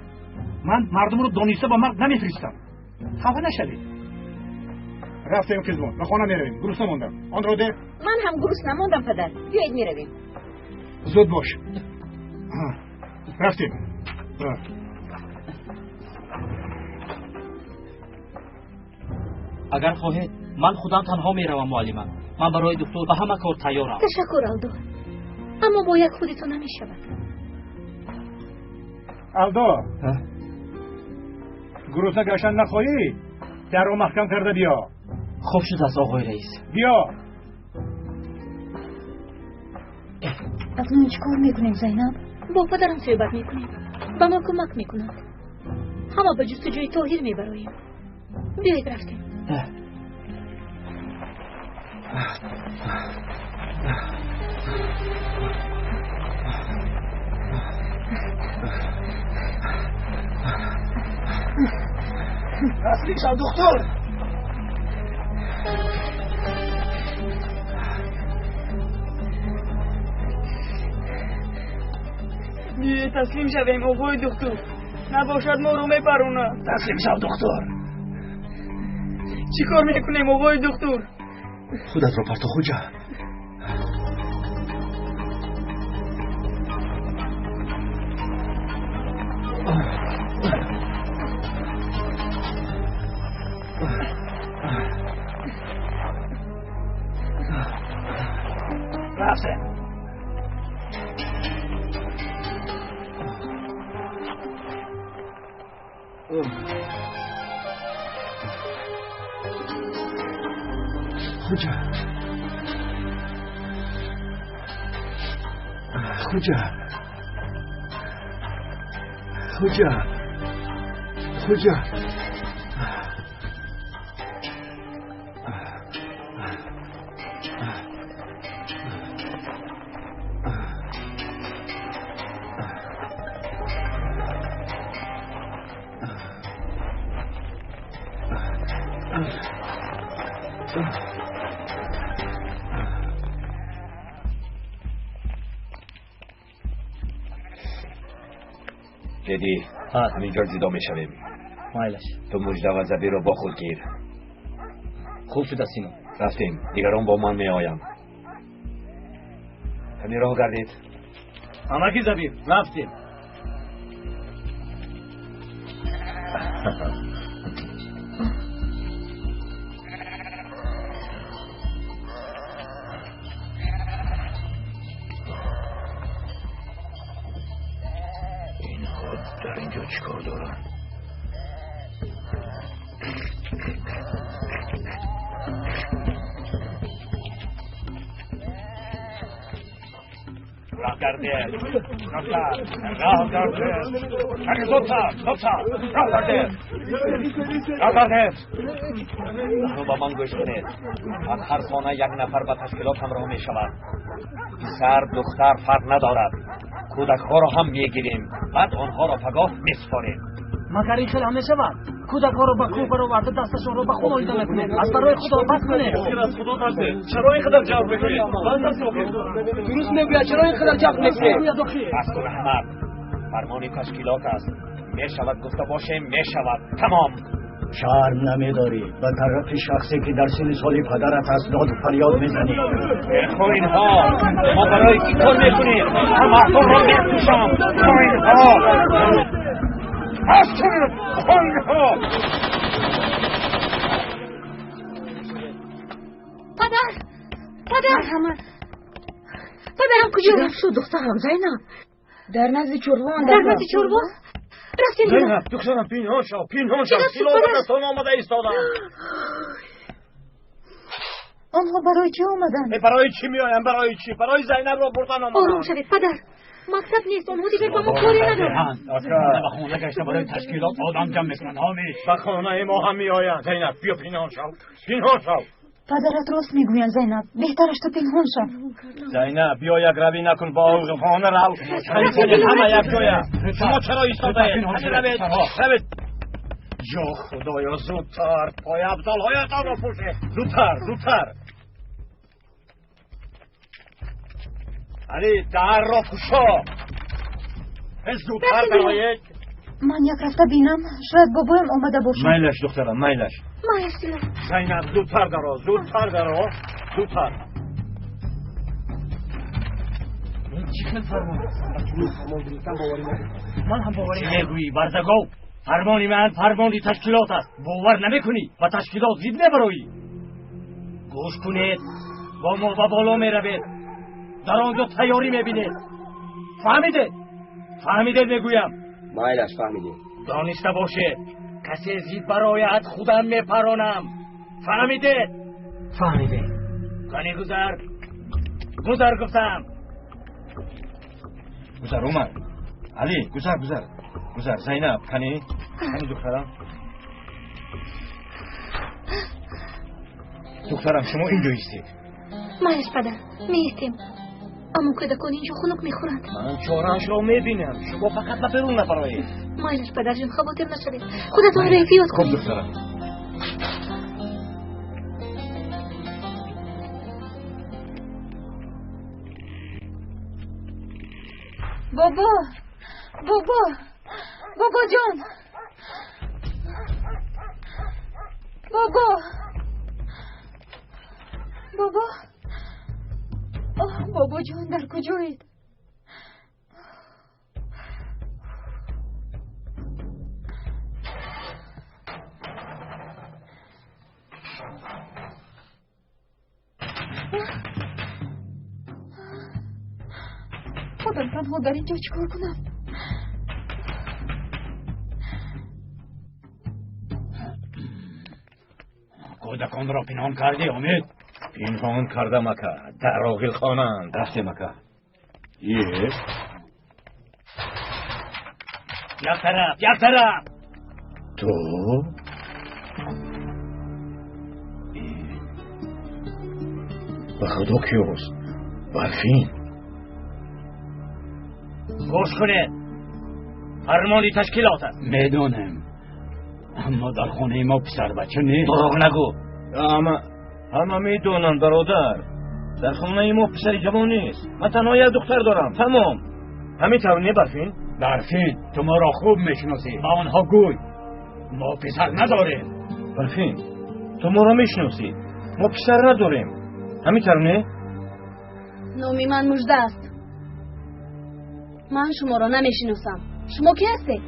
Ман мардумро дониста ба марг намефиристам. Хафа нашавед. Рафтем, Қизбон, ба хона меравем. Гурусна мондам. Онро де. Ман ҳам гурусна мондам, падар. Биёед меравем. Зуд бош. Рафтем. Агар хоҳед, ман худам танҳо меравам, муаллима. Ман барои духтур ба ҳама кор тайёрам. Ташаккур, Алдо, аммо бо як худи ту намешавад. Алдо, гурусна гаштан нахоҳӣ, дарро маҳкам карда биё. Хуб шудааст, оғои раис. Биё. Акнун чӣ кор мекунем, Зайнаб? Бо падарам суҳбат мекунем. Ба мо кӯмак мекунанд. Ҳама ба ҷустуҷӯи Тоҳир мебароем. Биёед, рафтем. Таслим шав, духтур! Биёед таслим шавем, оғои духтур. Набошад моро мепаронад. Таслим шав, духтур. Чӣ кор мекунем, оғои духтур? Худатро парто, Хоҷа. Рафтем. Хоҷа, Хоҷа, Хоҷа, Хоҷа. Ҷедӣ, ҳаминҷо ҷудо мешавем. Майлаш. Ту мужда ва Забирро бо худ гир. Хуб шуда, Сино. Рафтем, дигарон бо ман меоянд. Каме роҳ гардед. Ҳамагӣ Забир, рафтем. Дар инҷо чӣ кор доранд? Роҳ гардед! Роҳ гардед! Зудтар, зудтар! Роҳ гардед! Роҳ гардед! Ба ман гӯш кунед. Аз ҳар хона як нафар ба ташкилот ҳамроҳ мешавад. Писар, духтар фарқ надорад. Кӯдакҳоро ҳам мегирем, баъд онҳоро пагоҳ месупорем. Магар ин хел ҳам мешавад? Кӯдакҳоро ба кӯҳ бароварда дасташонро ба хун олида мекунед. Аз барои худо бас кунед. Аз худо тарсед. Чаро ин қадар ҷабр мекунед? Банд аст охир. Дуруст мегӯяд, чаро ин қадар ҷабр мекунед? Бас кун, Аҳмад. Фармони ташкилот аст. Мешавад гуфта бошем, мешавад. Тамом. Шарм намедорӣ ба тарафи шахсе ки дар синни соли падарат аст доду фарёд мезанӣ. Хоинҳо, мо барои чӣ кор мекунем? Ҳамаатонро мекушам. Хоинҳо! Бас кунед, хоинҳо! Падар! Падар! Марҳамат. Падарам куҷо? Чӣ гап шуд, духтарам Зайнаб? Дар назди чорво. Дар назди чорво? Рафтем. Зайнаб, духтарам, пинҳон шав, пинҳон шав. Силоҳ ба дастон омада истодам. Онҳо барои чӣ омаданд? Барои чӣ меоянд? Барои чӣ? Барои Зайнабро бурдан омаданд. Ором шавед, падар. Мактаб нест, онҳо дигар ба мо коре надоранд. Ба хона гашта барои ташкилот одам ҷамъ мекунанд, ҳомӣ. Ба хонаи мо ҳам меоянд. Зайнаб, биё пинҳон шав, пинҳон шав. Падарат рост мегӯянд, Зайнаб. Беҳтараш ту пинҳон шав. Зайнаб, биё як равӣ накун, ба хона рав. Ҳама якҷоя. Шумо чаро истодаед? Равед, равед. Ё Худоё, зудтар пойафзолҳоятонро пӯшед. Зудтар, зудтар. Али, дарро кушо. Зудтар дароед. Ман як рафта бинам, шояд бобоям омада бошад. Майлаш, духтарам, майлаш. Майлаш, Дилор. Зайнаб, зудтар даро, зудтар даро, зудтар. Чӣ хел фармон? Фармон гирифтан боварӣ надорам. Ман ҳам боварӣ Чӣ мегӯӣ, барзагов? Фармони ман фармони ташкилот аст. Бовар намекунӣ, ба ташкилот зид мебароӣ. Гӯш кунед, бо мо ба боло меравед. Дар он ҷо тайёрӣ мебинед. Фаҳмидед? Фаҳмидед мегӯям. Майлаш, фаҳмидем. Дониста бошед, касе зид барояд, худам мепаронам. Фаҳмидед? Фаҳмидем. Кани гузар, гузар гуфтам. Гузар, Умар. Али, гузар, гузар. Гузар, Зайнаб, кани? Кани духтарам? Духтарам, шумо инҷо истед. Майлаш падар, меистем. Аммо кӯдакон инҷо хунук мехӯранд. Ман чораашро мебинам. Шумо фақат ба берун набароед. Майлаш падарҷон, хавотир нашавед. Худатонро эҳтиёт Хуб, кунед. духтарам. Бобо, бобо, бобоҷон, бобо, бобо, оҳ, бобоҷон, дар куҷоед? Худам танҳо дар ин ҷо чӣ кор кунам? Кӯдаконро пинҳон кардӣ, Умед? Пинҳон кардам, ака. Дар оғилхонаанд. Рафтем, ака. Е? Як тараф, як тараф! Ту? Ба худо ки ӯст? Барфин. Гӯш кунед. Фармони ташкилот аст. Медонем, аммо дар хонаи мо писарбача нест. Дурӯғ нагӯ. Ҳама медонанд, бародар. Дар хонаи мо писари ҷавон нест. Ман танҳо як духтар дорам. Тамом. Ҳамин тавр не, Барфин? Барфин, ту моро хуб мешиносӣ. Ба онҳо гӯй, мо писар надорем. Барфин, ту моро мешиносӣ. Мо писар надорем. Ҳамин тавр не? Номи ман Мужда аст. Ман шуморо намешиносам. Шумо кӣ ҳастед?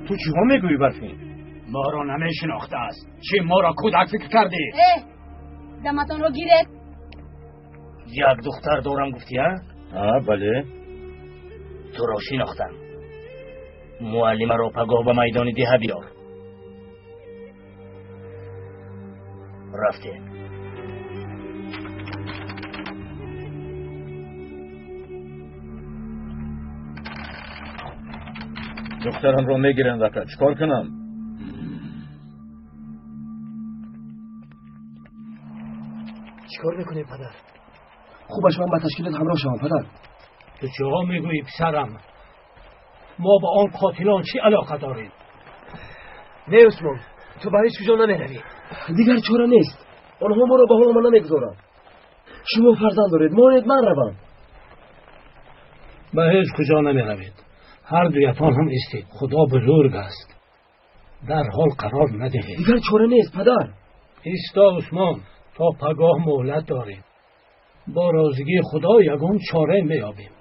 Ту чиҳо мегӯӣ, Барфин? Моро намешинохтааст. Чӣ, моро кӯдак фикр кардӣ? Э, даматонро гиред. Як духтар дорам гуфтӣ, а? А, бале. Туро шинохтам. Муаллимаро пагоҳ ба майдони деҳа биёр. Рафтем. Духтарамро мегиранд, ака. Чӣ кор кунам? Чӣ кор мекунем, падар? Хубаш ман ба ташкилот ҳамроҳ шавам, падар. Ту чиҳо мегӯӣ, писарам? Мо ба он қотилон чӣ алоқа дорем? Не, Усмон, ту ба ҳеҷ куҷо намеравӣ. Дигар чора нест. Онҳо моро ба ҳолама намегузоранд. Шумо фарзанд доред, монед ман равам. Ба ҳеҷ куҷо намеравед. Ҳар дуятон ҳам истед. Худо бузург аст. Дар ҳол қарор надиҳед. Дигар чора нест, падар. Исто, Усмон, то пагоҳ муҳлат дорем. Бо розигии Худо ягон чора меёбем.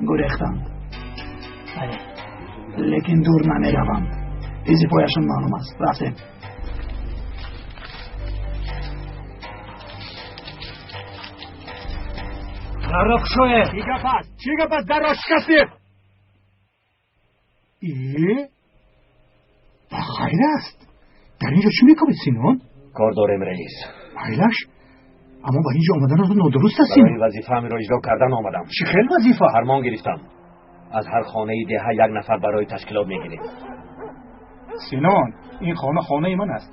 Гурехтанд. Бале, лекин дур намераванд. Изи пояшон маълум аст. Рафтем. Дарро кушоед. Чӣ гап аст? Чӣ гап аст? Дарро шикастед. Е? Ба хайр аст. Дар ин ҷо чӣ мекунед, Синон? Кор дорем, раис. Майлаш, аммо ба ин ҷо омаданатон нодуруст аст, Синон. Барои вазифаамро иҷро кардан омадам. Чӣ хел вазифа? Фармон гирифтам. Аз ҳар хонаи деҳа як нафар барои ташкилот мегирем. Синон, ин хона хонаи ман аст.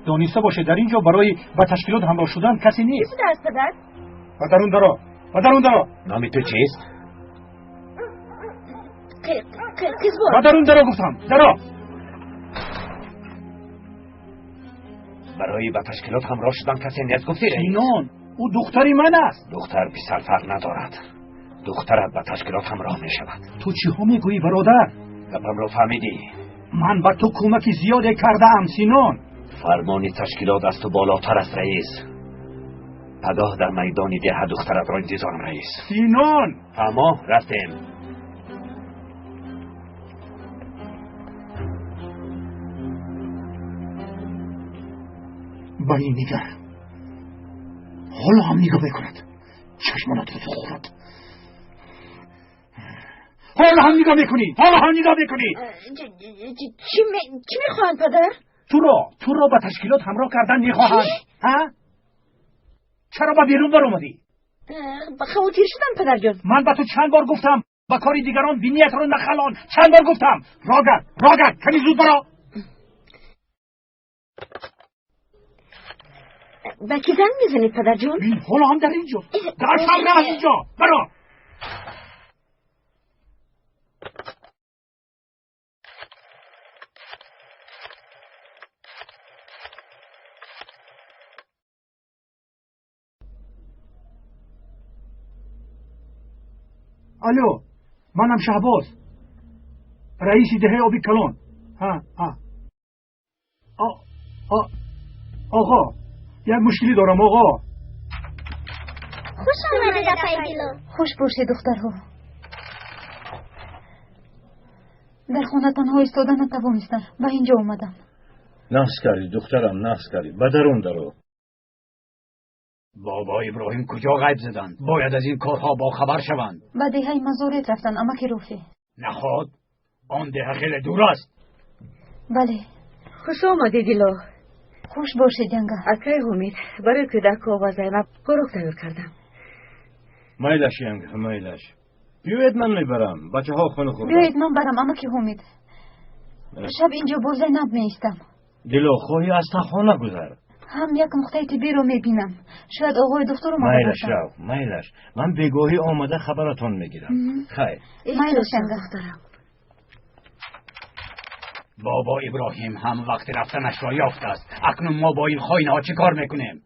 Дониста бошед, дар ин ҷо барои ба ташкилот ҳамроҳ шудан касе нест. Чӣ будааст, падар? Ба дарун даро, ба дарун даро. Номи ту чист? Қизбой. Ба дарун даро гуфтам, даро. Барои ба ташкилот ҳамроҳ шудан касе нест гуфтӣ? Синон, ӯ духтари ман аст. Духтар писар фарқ надорад. Духтарат ба ташкилот ҳамроҳ мешавад. Ту чиҳо мегӯӣ, бародар? Гапамро фаҳмидӣ? Ман ба ту кӯмаки зиёде кардаам, Синон. Фармони ташкилот аз ту болотар аст, раис. Пагоҳ дар майдони деҳа духтаратро интизорам, раис. Синон! Фаҳмо, рафтем. Ба ин нигар. Ҳоло ҳам нигоҳ мекунад. Чашмонатро хӯрад. Ҳоло ҳам нигоҳ мекунӣ, ҳоло ҳам нигоҳ мекунӣ. Чӣ мехоҳанд, падар? Туро ба ташкилот ҳамроҳ кардан мехоҳанд. Ҳа? Чаро ба берун баромадӣ? Хавотир шудам, падарҷон. Ман ба ту чанд бор гуфтам, ба кори дигарон биниятро нахалон. Чанд бор гуфтам. Рогард, рогард, ками зуд баро. Ба кӣ занг мезанед, падарҷон? Бин, ҳоло ҳам дар инҷо. Дар шавра аз инҷо. Баро. Алло, манам Шаҳбоз, раиси деҳаи Оби Калон. Ҳа, ҳа. Оғо, як мушкилӣ дорам, оғо. Хуш омадед, апай Дило. Хуш бошед, духтарҳо. Дар хона танҳо истода натавонистам, ба инҷо омадам. Нақс кардӣ, духтарам, нақс кардӣ. Ба дарун даро. Бобо Иброҳим куҷо ғайб заданд? Бояд аз ин корҳо бохабар шаванд. Ба деҳаи Мазорет рафтанд, амаки Руфӣ. Наход, он деҳа хеле дур аст. Бале. Хуш омадӣ, Дило. Хуш бошед, янга. Акай Ҳумид, барои кӯдакҳо ва Зайнаб хӯрок тайёр кардам. Майлаш, янга, майлаш. Биёед, ман мебарам. Бачаҳо хунук хӯрданд. Биёед, ман барам, амаки Ҳумид. Шаб инҷо бо Зайнаб меистам. Дило, хоҳӣ аз тахона гузар. Ҳам як нуқтаи тиббиро мебинам. Шояд оғои духтур омада Майлаш, бошанд. рав, майлаш. Ман бегоҳӣ омада хабаратон мегирам. Хайр. Майлаш, янга. Бобо Иброҳим ҳам вақти рафтанашро ёфтааст. Акнун мо бо ин хоинаҳо чӣ кор мекунем?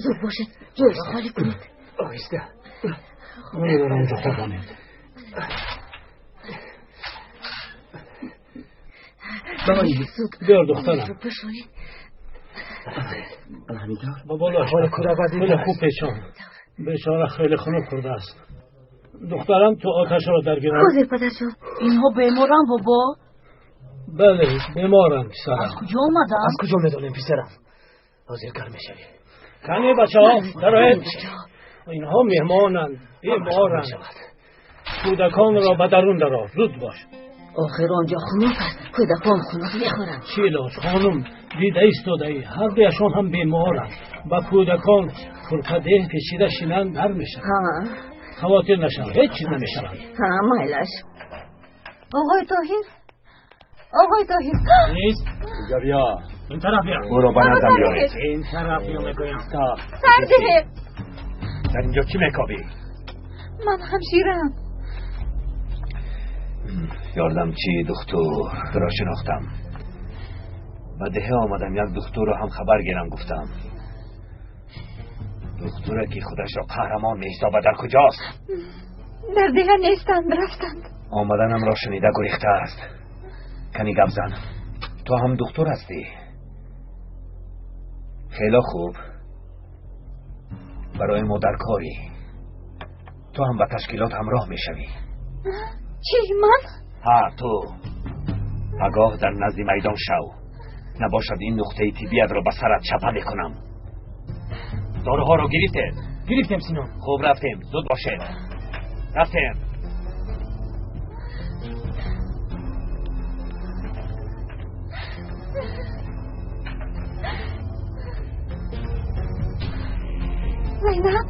Зуд бошед, ҷойро холӣ кунед. Оҳиста. Меравам онҷо хобонед. Биёр, духтарам. Ба боло ҳоли кӯдак хеле хуб печон. Бечора хеле хунук хӯрдааст. Духтарам, ту оташро даргирам. Ҳозир, падарҷон. Инҳо беморанд, бобо? Бале, беморанд, писарам. Аз куҷо омаданд? Аз куҷо медонем, писарам? Ҳозир гарм мешавӣ. Кани, бачаҳо, дароед. Инҳо меҳмонанд, беморанд. Кӯдаконро ба дарун дарор, зуд бош. Охир онҷо хунук аст, кӯдакон хунук мехӯранд. Чӣ лоҷ, хонум, дида истодаӣ, ҳар дуяшон ҳам беморанд. Ба кӯдакон курпадеҳ печида шинанд, гарм мешаванд. Хавотир нашав, ҳеҷ чиз намешаванд. Ҳа, майлаш. Оғои Тоҳир, оғои Тоҳир. Нест? Инҷо биё. Ин тараф биё. Ӯро ба наздам биёред. Ин тараф биё, мегӯям. Сардиҳед. Дар инҷо чӣ мекобӣ? Ман ҳамшираам. Ёрдамчии духтур, туро шинохтам. Ба деҳа омадам, як духтурро ҳам хабар гирам гуфтам. Духтуре ки худашро қаҳрамон меҳисобад дар куҷост? Дар деҳа нестанд, рафтанд. Омаданамро шунида гурехтааст. Кани гап зан. Ту ҳам духтур ҳастӣ? Хело хуб. Барои мо дар корӣ. Ту ҳам ба ташкилот ҳамроҳ мешавӣ. Чӣ, ман? Ҳа, ту. Пагоҳ дар назди майдон шав. Набошад ин нуқтаи тиббиятро ба сарат чапа мекунам. Доруҳоро гирифтед? Гирифтем, Синон. Хуб, рафтем. Зуд бошед. Рафтем. Зайнаб?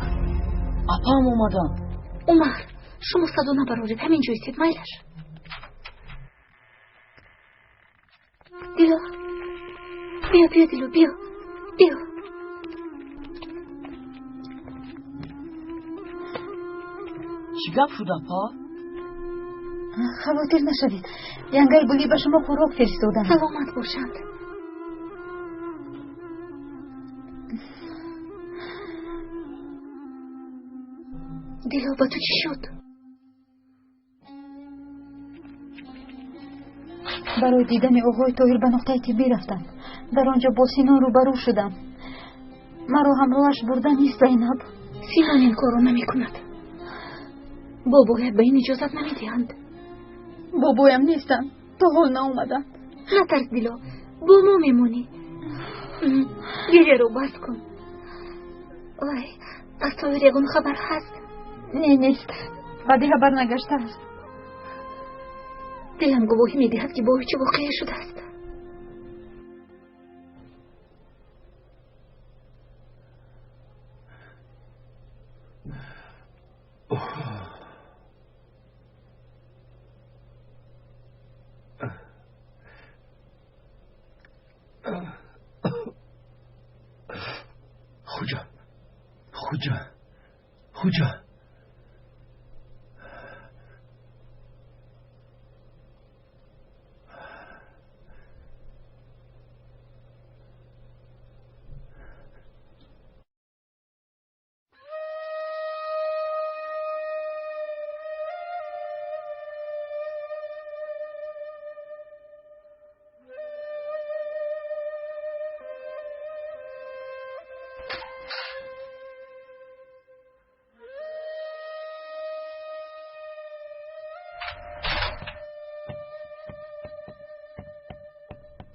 Апам омаданд. Умар, шумо садо набароред, ҳамин ҷо истед, майлаш. Дило, биё, биё, Дило, биё, биё. Гап шуд, апа? Хавотир нашавед, янгаи Гулӣ ба шумо хӯрок фиристоданд. Саломат бошанд. Дило, ба ту чӣ шуд? Барои дидани оғои Тоҳир ба нуқтаи тиббӣ рафтам. Дар он ҷо бо Синон рӯбарӯ шудам. Маро ҳамроҳаш бурда нест, Зайнаб. Синон ин корро намекунад. Бобоят ба ин иҷозат намедиҳанд. Бобоям нестанд, то ҳол наомаданд. Натарс, Дило, бо мо мемонӣ. Гиряро бас кун. Вай, аз Тоҳир ягон хабар ҳаст? Не, нест. Ба деҳа барнагаштааст. Дилам гувоҳӣ медиҳад, ки бо ӯ чӣ воқеа шудааст. Хуҷа, Хуҷа, Хуҷа.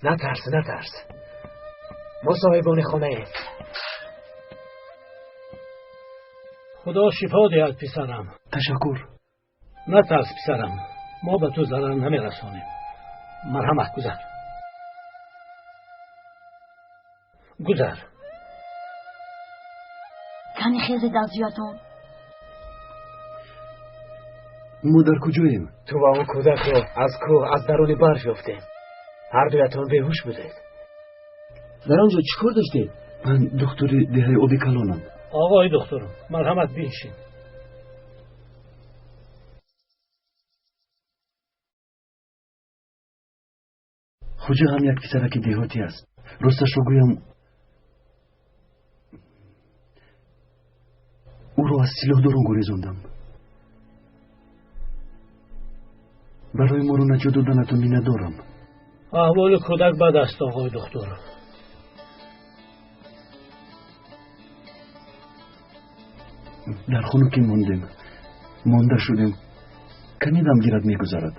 Натарс, натарс. Мо соҳибони хонаем. Худо шифо диҳад, писарам. Ташаккур. Натарс, писарам, мо ба ту зарар намерасонем. Марҳамат, гузар, гузар. Кани хезед аз ҷоятон. Мо дар куҷоем? Ту ва он кӯдакро аз кӯҳ, аз даруни барф ёфтем. Ҳар дуятон беҳуш будед. Дар он ҷо чӣ кор доштед? Ман духтури деҳаи Оби Калонам. Оғои духтур, марҳамат, биншин. Хуҷа ҳам як писараки деҳотӣ аст. Росташро гӯям, ӯро аз силоҳдорон гурезондам. Барои моро наҷот доданатон миннатдорам. Аҳволи кӯдак бад аст, оғои духтур. Дар хунукӣ мондем, монда шудем. Каме дам гирад, мегузарад.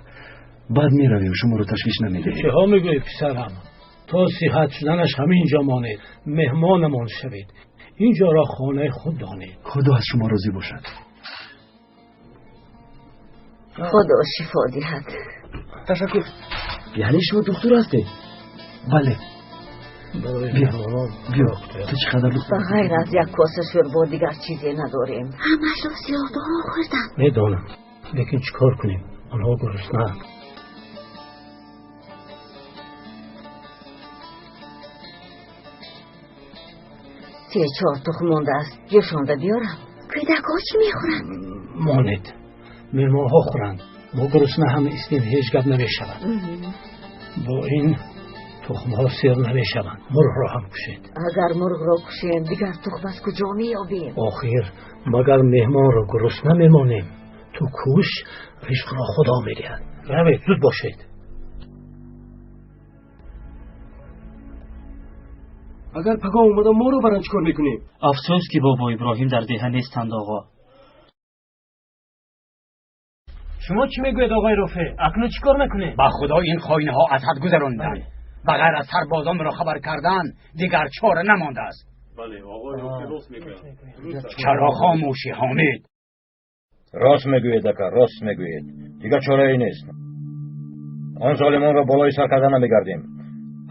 Баъд меравем, шуморо ташвиш намедиҳем. Чиҳо мегӯӣ, писарам? То сиҳат шуданаш ҳамин ҷо монед, меҳмонамон шавед. Ин ҷоро хонаи худ донед. Худо аз шумо розӣ бошад. Худо шифо диҳад. Ташаккур. Яъне шумо духтур ҳастед? Бале. Барои Биё, меҳмонон биё. хӯрок тайёр. Ту чӣ қадар духтур? Ба ғайр аз як коса шӯрбо дигар чизе надорем. Ҳамашро сиёҳдорон хӯрданд. Медонам, лекин чӣ кор кунем? Онҳо гуруснаанд. Се чор тухм мондааст, ҷӯшонда биёрам. Кӯдакҳо чӣ мехӯранд? Монед, меҳмонҳо хӯранд. Мо гурусна ҳам истем, ҳеҷ гап намешавад. Бо ин тухмҳо сер намешаванд. Мурғро ҳам кушед. Агар мурғро кушем, дигар тухм аз куҷо меёбем? Охир магар меҳмонро гурусна мемонем? Ту куш, ризқро Худо медиҳад. Равед, зуд бошед. Агар пагоҳ омада моро баранд, чӣ кор мекунем? Афсӯс, ки бобо Иброҳим дар деҳа нестанд, оғо. Шумо чӣ мегӯед, оғои Рофеъ? Акнун чӣ кор мекунем? Ба Худо, ин хоинҳо аз ҳад гузаронданд. Ба ғайр аз сарбозонро хабар кардан дигар чора намондааст. Бале, оғои Рофеъ рост мегӯяд. Чаро хомӯшӣ, Ҳомид? Рост мегӯед, ака, рост мегӯед. Дигар чорае нест. Он золимонро болои сар карда намегардем.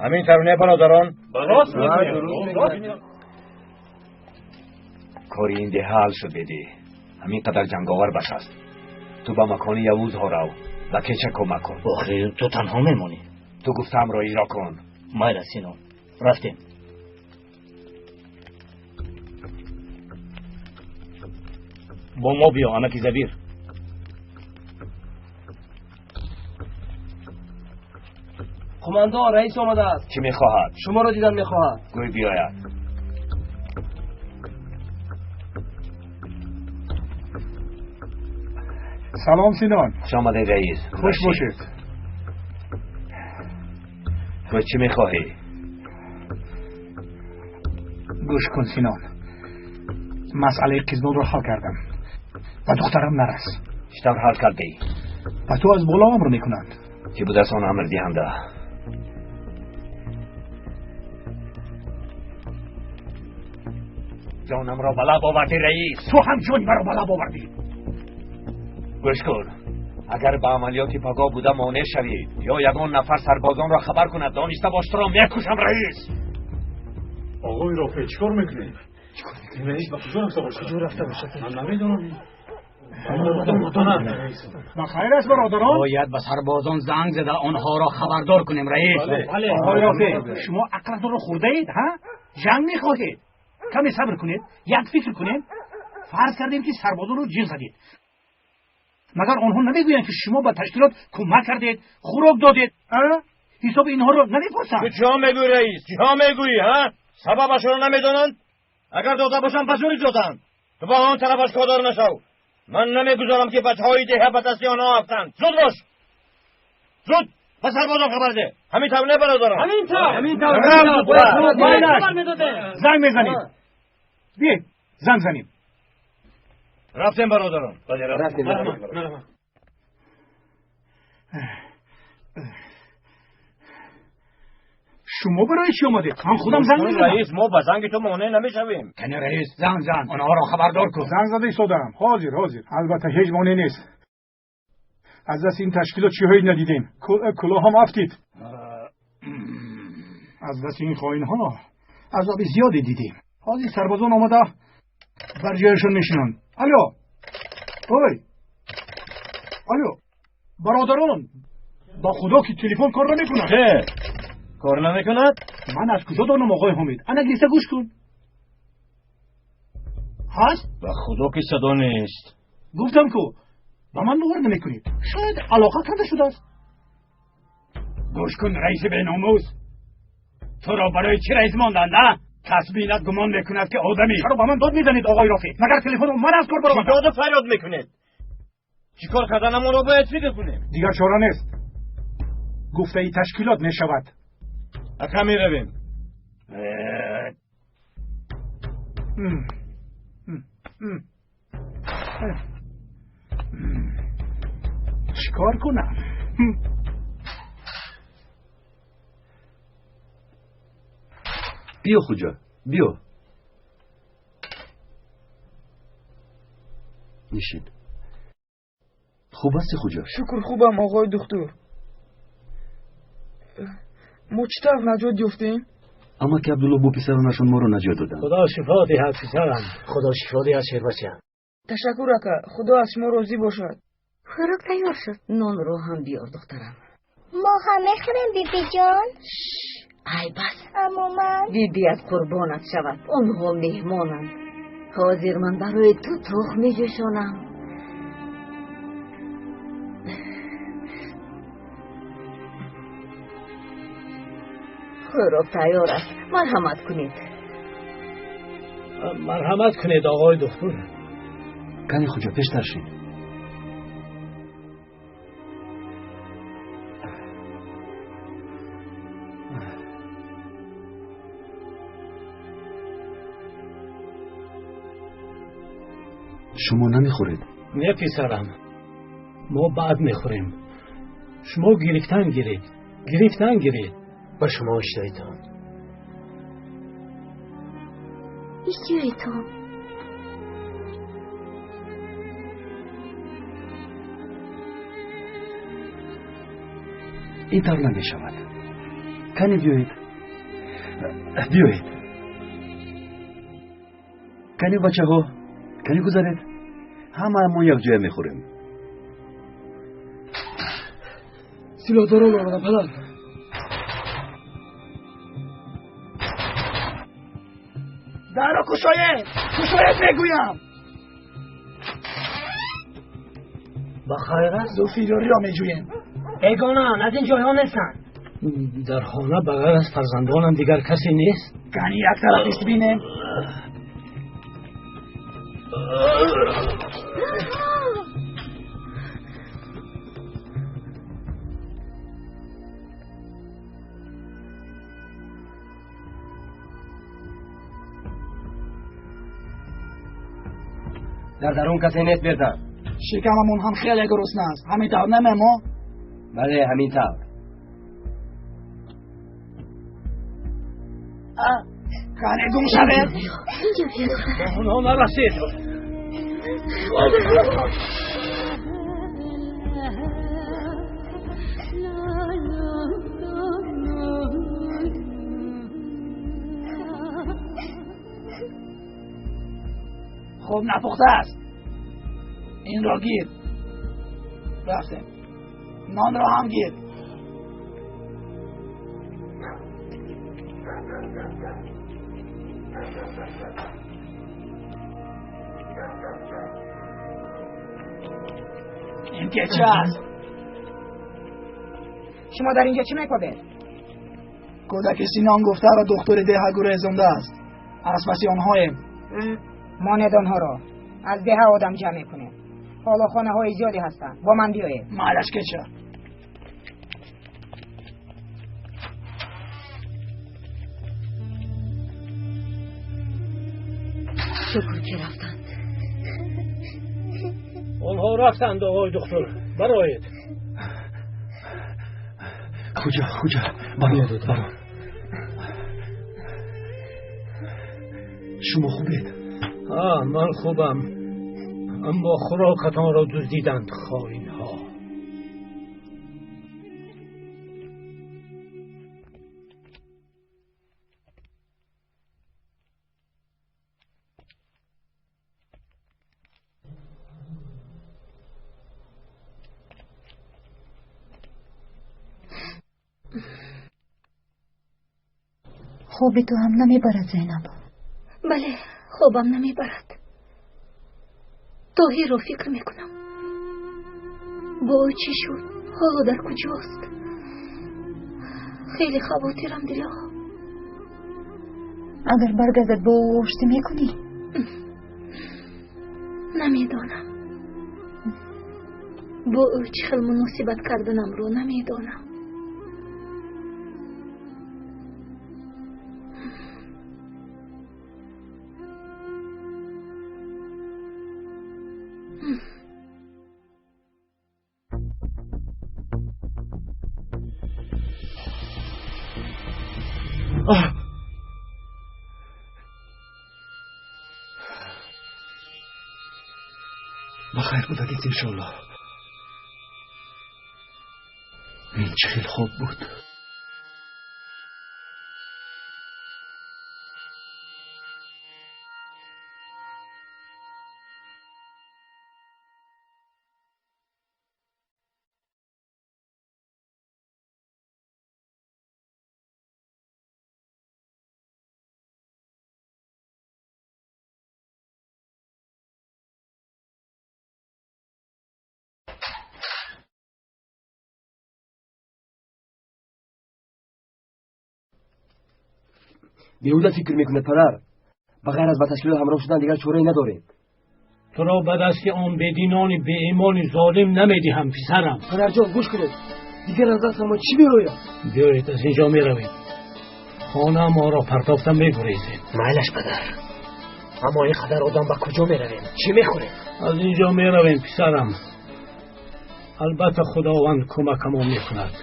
Ҳамин тавр не, бародарон? Рост мегӯед. Кори ин деҳа ҳал шуд, бедӣ. Ҳамин қадар ҷанговар бас аст. Ту ба макони Явузҳо рав, ба кеча кӯмак кун. Охир ту танҳо мемонӣ. Ту гуфтаамро иҷро кун. Майла, Синон, рафтем. Бо мо биё, амаки Забир. Қумандон, раис омадааст. Чӣ мехоҳад? Шуморо дидан мехоҳад. Гӯй биёяд. Салом, Синон. Хуш омадед, раис. Хуш бошед. Гӯй, чӣ мехоҳӣ? Гӯш кун, Синон. Масъалаи Қизболро ҳал кардам. Ба духтарам нарас. Чӣ тавр ҳал кардӣ? Ба ту аз боло амр мекунанд. Кӣ будааст он амрдиҳанда? Ҷонамро ба лаб овардӣ, раис. Ту ҳам ҷони маро ба лаб овардӣ. Гӯш кун, агар ба амалиёти пагоҳ буда монеъ шавӣ ё ягон нафар сарбозонро хабар кунад, дониста бош, туро мекушам, раис. Оғои Рофеъ, чӣ кор мекунед? Раис ба куҷо рафта бошад? Куҷо рафта бошад? Ман намедонам. Ба хайр аст, бародарон? Бояд ба сарбозон занг зада онҳоро хабардор кунем, раис. Оғои Рофеъ, шумо ақлатонро хӯрдаед, ҳа? Ҷанг мехоҳед? Каме сабр кунед, як фикр кунем. Фарз кардем, ки сарбозонро ҷиғ задед. Магар онҳо намегӯянд, ки шумо ба ташкилот кӯмак кардед, хӯрок додед? Ҳисоби инҳоро намепурсанд. Ту чиҳо мегӯӣ, раис? Чиҳо мегӯӣ, ҳа? Сабабашро намедонанд? Агар дода бошанд, ба зӯрӣ доданд. Ту ба он тарафаш кордор нашав. Ман намегузорам, ки бачаҳои деҳа ба дасти онҳо афтанд. Зуд бош, зуд ба сарбозон хабар деҳ. Ҳамин тавр не, бародарон? Ҳамин тавр, ҳамин тавр. Занг мезанем. Биед, занг занем. Рафтем, бародарон. Рафтем. Шумо барои чӣ омадед? Ман худам занг мезанам. Раис, мо ба занги ту монеъ намешавем. Кани, раис, занг зан, онҳоро хабардор кун. Занг зада истодаам. Ҳозир, ҳозир. Албатта, ҳеҷ монеъ нест. Аз дасти ин ташкилот чиҳое надидем. Кулоҳам афтид. Аз дасти ин хоинҳо азоби зиёде дидем. Ҳозир сарбозон омада бар ҷояшон мешинанд. Алло, ой, алло, бародарон, ба худо ки телефон кор намекунад. Че, кор намекунад? Ман аз куҷо донам, оғои Ҳомид? Ана, гирифта гӯш кун. Ҳаст? Ба худо ки садо нест. Гуфтам ку, ба ман бовар намекунед. Шояд алоқа канда шудааст. Гӯш кун, раиси беномус, туро барои чӣ раис монданд, а? Кас бинад, гумон мекунад, ки одамӣ. Чаро ба ман дод мезанед, оғои Рофеъ? Магар телефонро ман аз кор баровардам? Чӣ доду фарёд мекунед? Чӣ кор карданамонро бояд фикр кунем. Дигар чора нест. Гуфтаи ташкилот мешавад. Ака, меравем. Чӣ кор кунам? Биё, Хуҷа, биё, нишин. Хуб ҳасти, Хуҷа? Шукр, хубам, оғои духтур. Мо чӣ тавр наҷот ёфтем? Амаки Абдулло бо писаронашон моро наҷот доданд. Худо шифо диҳад, писарам. Худо шифо диҳад, шербача. Ташаккур, ака. Худо аз шумо розӣ бошад. Хӯрок тайёр шуд. Нонро ҳам биёр, духтарам. Мо ҳам мехӯрем, бибиҷон. Ай бас. Аммо ман. Бибият қурбонат шавад. Онҳо меҳмонанд. Ҳозир ман барои ту тухм меҷӯшонам. Хӯрок тайёр аст, марҳамат кунед. Марҳамат кунед, оғои духтур. Кани, Хуҷа, пештар шин. Шумо намехӯред? Не, писарам, мо баъд мехӯрем. Шумо гирифтан гиред, гирифтан гиред. Ба шумо иштиҳоитон. Иштиҳоитон. Ин тавр намешавад. Кани, биёед, биёед. Кани, бачаҳо, кани, гузаред. Ҳама мо якҷоя мехӯрем. Силоҳдорон омаданд, падар. Дарро кушоед, кушоед, мегӯям. Ба хайр аст? Ду фирориро меҷӯем. Бегонаанд, аз ин ҷойҳо нестанд. Дар хона ба ғайр аз фарзандонам дигар касе нест. Кани як тараф ист бинем. Дар дарун касе нест бердан. Шикамамон ҳам хеле гурусна аст. Ҳамин тавр не, мемо? Бале, ҳамин тавр. Кане гум шавед. Ба онҳо нарасед. Хуб напухта аст. Инро гир. Рафтем. Нонро ҳам гир. Ин ки чӣ аст? Шумо дар инҷо чӣ мекобед? Кӯдаки Синон гуфтаро духтури деҳа гурезондааст. Аз паси онҳоем. Монед онҳоро. Аз деҳа одам ҷамъ мекунем. Ҳоло хонаҳои зиёде ҳастанд. Бо ман биёед. Майлаш кеча. Шукр ки рафтанд. Онҳо рафтанд, оғои духтур. Бароед. Куҷо, куҷо? Баро, баро. Шумо хубед? Ман хубам, аммо хӯрокатонро дуздиданд хоинҳо. Хоби ту ҳам намебарад, Зайнаб? Бале, хобам намебарад. Тоҳирро фикр мекунам. Бо ӯ чӣ шуд? Ҳоло дар куҷост? Хеле хавотирам, Дило. Агар баргардад, бо ӯ оштӣ мекунӣ? Намедонам. Бо ӯ чӣ хел муносибат карданамро намедонам. Ба хайр будагед, иншоаллоҳ. Ин чӣ хел хоб буд? Беҳуда фикр мекунед, падар. Ба ғайр аз ба ташкилот ҳамроҳ шудан дигар чорае надорем. Туро ба дасти он бединони беимони золим намедиҳам, писарам. Падарҷон, гӯш кунед. Дигар аз дастамон чӣ меояд? Биёед, аз инҷо меравем. Хона моро партофта мегурезем. Майлаш, падар. Аммо ин қадар одам ба куҷо меравем? Чӣ мехӯрем? Аз инҷо меравем, писарам. Албатта Худованд кӯмакамон мекунад.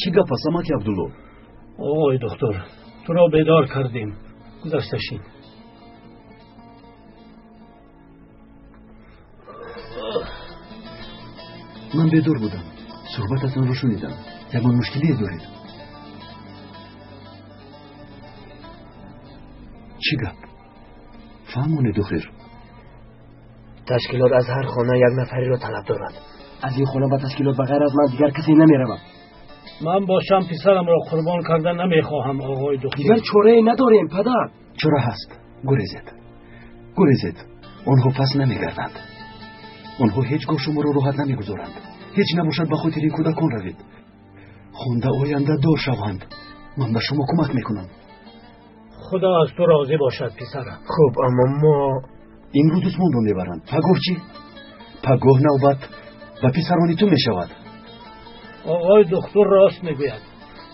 Чӣ гап аст, амаки Абдулло? Оғои духтур, туро бедор кардем. Гузашта шин. Ман бедор будам. Суҳбататонро шунидам. Ягон мушкилие доред? Чӣ гап? Фаҳмонед, охир. Ташкилот аз ҳар хона як нафареро талаб дорад. Аз ин хона ба ташкилот ба ғайр аз ман дигар касе намеравад. Ман бошам писарамро қурбон карда намехоҳам, оғои духтур. Дигар чорае надорем, падар. Чора ҳаст. Гурезед, гурезед. Онҳо пас намегарданд. Онҳо ҳеҷ гоҳ шуморо роҳат намегузоранд. Ҳеҷ набошад, ба хотири ин кӯдакон равед. Хонда ояндадор шаванд. Ман ба шумо кӯмак мекунам. Худо аз ту розӣ бошад, писарам. Хуб, аммо мо имрӯз Усмонро мебаранд. Пагоҳ чӣ? Пагоҳ навбат ба писарони ту мешавад. Оғои духтур рост мегӯяд.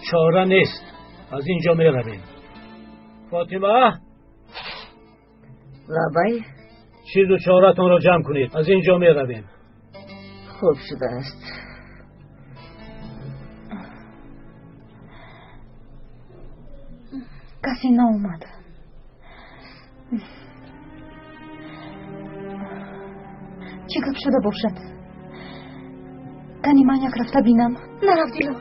Чора нест. Аз ин ҷо меравем. Фотима? Лабай? Чизу чоратонро ҷамъ кунед. Аз ин ҷо меравем. Хуб шудааст. Касе наомад. Чӣ гап шуда бошад? Кани ман як рафта бинам. Нарав, Дило.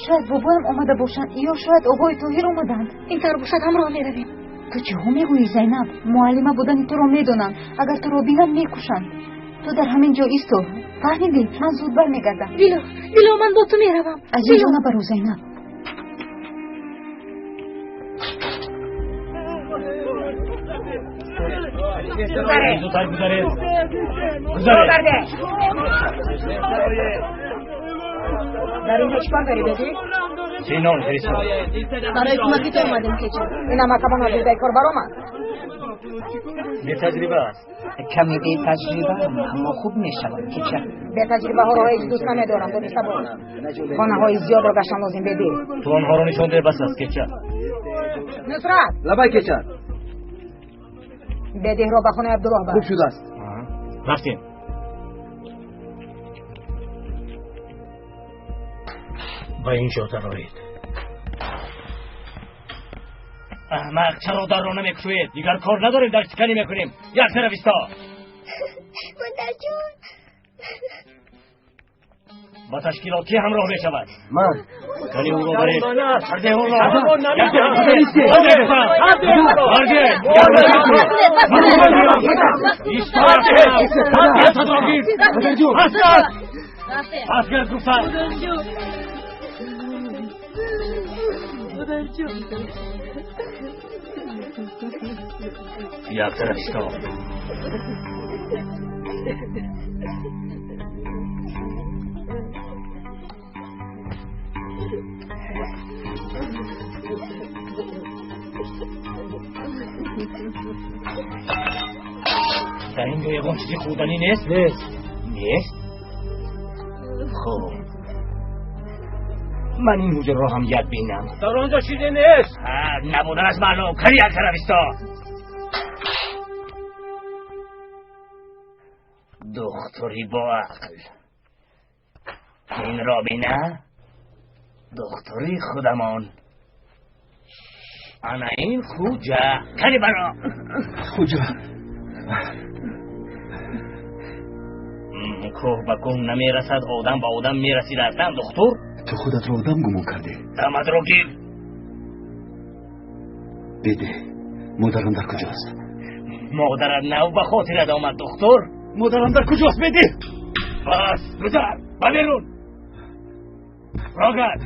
Шояд бобоям омада бошанд ё шояд оғои Тоҳир омаданд. Ин тавр бошад, ҳамроҳ меравем. Ту чиҳо мегӯӣ, Зайнаб? Муаллима будани туро медонам. Агар туро бинам, мекушанд. Ту дар ҳамин ҷо исто. Фаҳмидӣ? Ман зуд бармегардам. Дило, Дило, ман бо ту меравам. Аз ин ҷо набаро, Зайнаб. Зудтар гузаред. Гузаред. Дар инҷо чӣ кор дорӣ, беди? Синон фиристод. Барои кӯмаки ту омадем, кеча. Ин амакамон аз уҳдаи кор баромад. Бетаҷриба аст. Каме бетаҷрибаам, аммо хуб мешавад, кеча. Бетаҷрибаҳоро ҳеҷ дӯст намедорам, дониста бош. Хонаҳои зиёдро гаштан лозим, беди. Ту онҳоро нишон деҳ, бас аст, кеча. Нусрат! Лабай, кеча. Бедиҳро ба хонаи Абдуллоҳ бар. Хуб шудааст. Рафтем. Ба ин ҷо дароед. Аҳмақ, чаро дарро намекушоед? Дигар кор надорем, дар чиканӣ мекунем. Як тараф исто. Модарҷон. Ба ташкилот кӣ ҳамроҳ мешавад? Ман. Кани ӯро баред. Сарде ӯро. Пас гуфтам. Як тараф исто. Дар ин ҷо ягон чизи хӯрданӣ нест? Нест. Нест? Хуб, ман ин ҳуҷраро ҳам як бинам. Дар он ҷо чизе нест. Набуданаш маълум. Кани як тараф исто. Духтури боақл. Инро бина, духтури худамон. Ана ин хуҷа. Кани баро. Хуҷа. Кӯҳ ба кӯҳ намерасад, одам ба одам мерасидааст, духтур. Ту худатро одам гумон кардӣ. Дамадро гир. Беде, модарам дар куҷост? Модарат нав ба хотират омад, духтур. Модарам дар куҷост, беде? Бас, гузар, ба берун. Рогард.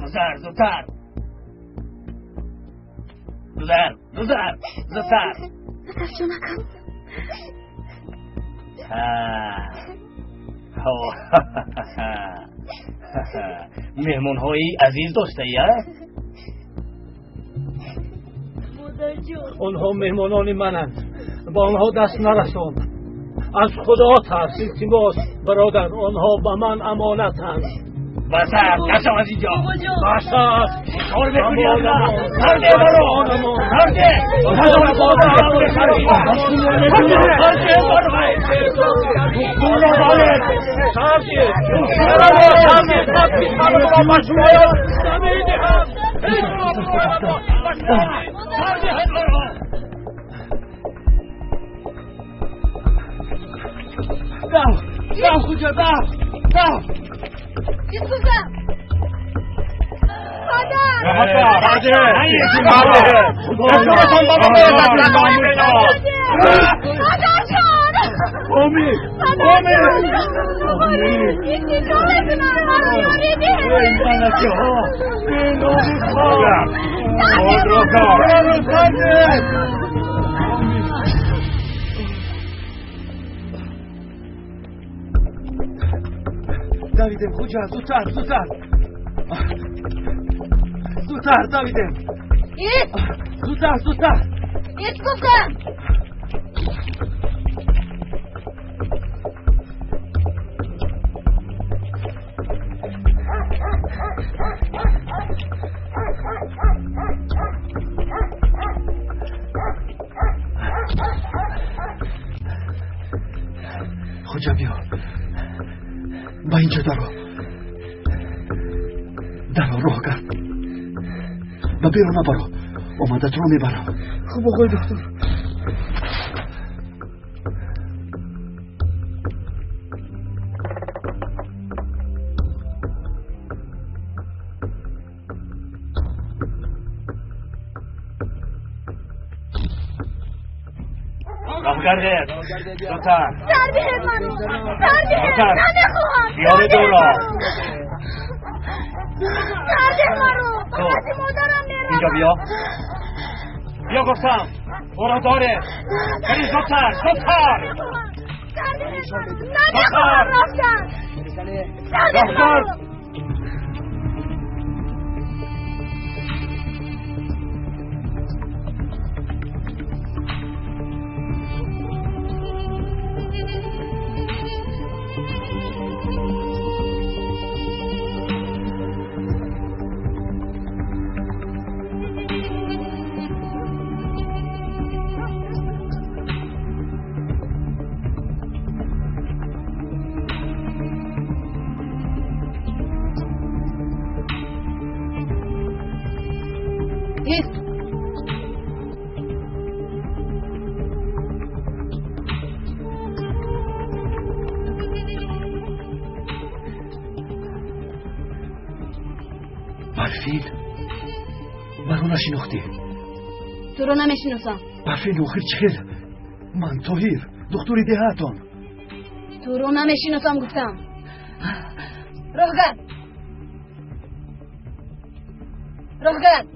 Гузар, зудтар. Гузар, гузар, зудтар. Падарҷонакам. Меҳмонҳои азиз доштаи, а? Онҳо меҳмонони мананд. Ба онҳо даст нарасон. Аз Худо тарс, илтимос, бародар, онҳо ба ман амонатанд. Бас аст, нашав аз инҷо. Бас аст. Кор мекунӣ? Сарде баро. Сарде. Дав, дав, хуҷа, дав, дав. Дилсӯзам. Модар! Модарҷон! Умид! Умид! Илтиҷо мекунам, маро ёрӣ диҳед! Эй малакаҳо! Беномусҳо! Худро кор! Давидем, Хуҷа, зудтар, зудтар. Зудтар, давидем. Ист! Зудтар, зудтар. Ист гуфтам! Хуҷа, биё. Ба инҷо даро. Даро, роҳ кард. Ба берун набаро. Омадатро мебарам. Хуб, оғои духтур. Роҳгардед, зудтар. Сар диҳед маро! Сар диҳед! Намехоҳам! Биёред ӯро. Сар диҳ маро! Ба назди модарам меравам. Инҷо биё. Биё гуфтам. Ӯро доред. Вале зудтар, зудтар. Сар диҳед маро! Намехоҳам рафтан! Сар диҳ маро! Ист! Барфин, маро нашинохтӣ? Туро намешиносам. Барфин, охир чӣ хел? Ман Тоҳир, духтури деҳаатон. Туро намешиносам гуфтам. Роҳгард! Роҳгард!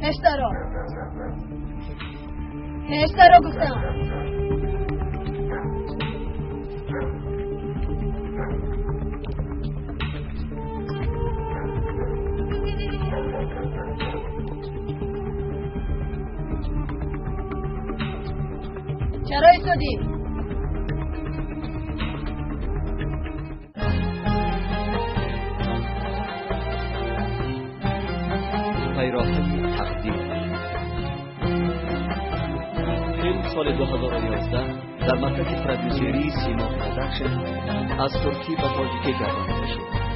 Пештаро! Пештаро гуфтам! Чаро истодӣ? Пайроҳани тақдир. Филм соли 2011 дар маркази продюсерии Симо Продакшн аз туркӣ ба тоҷикӣ гардонида шуд.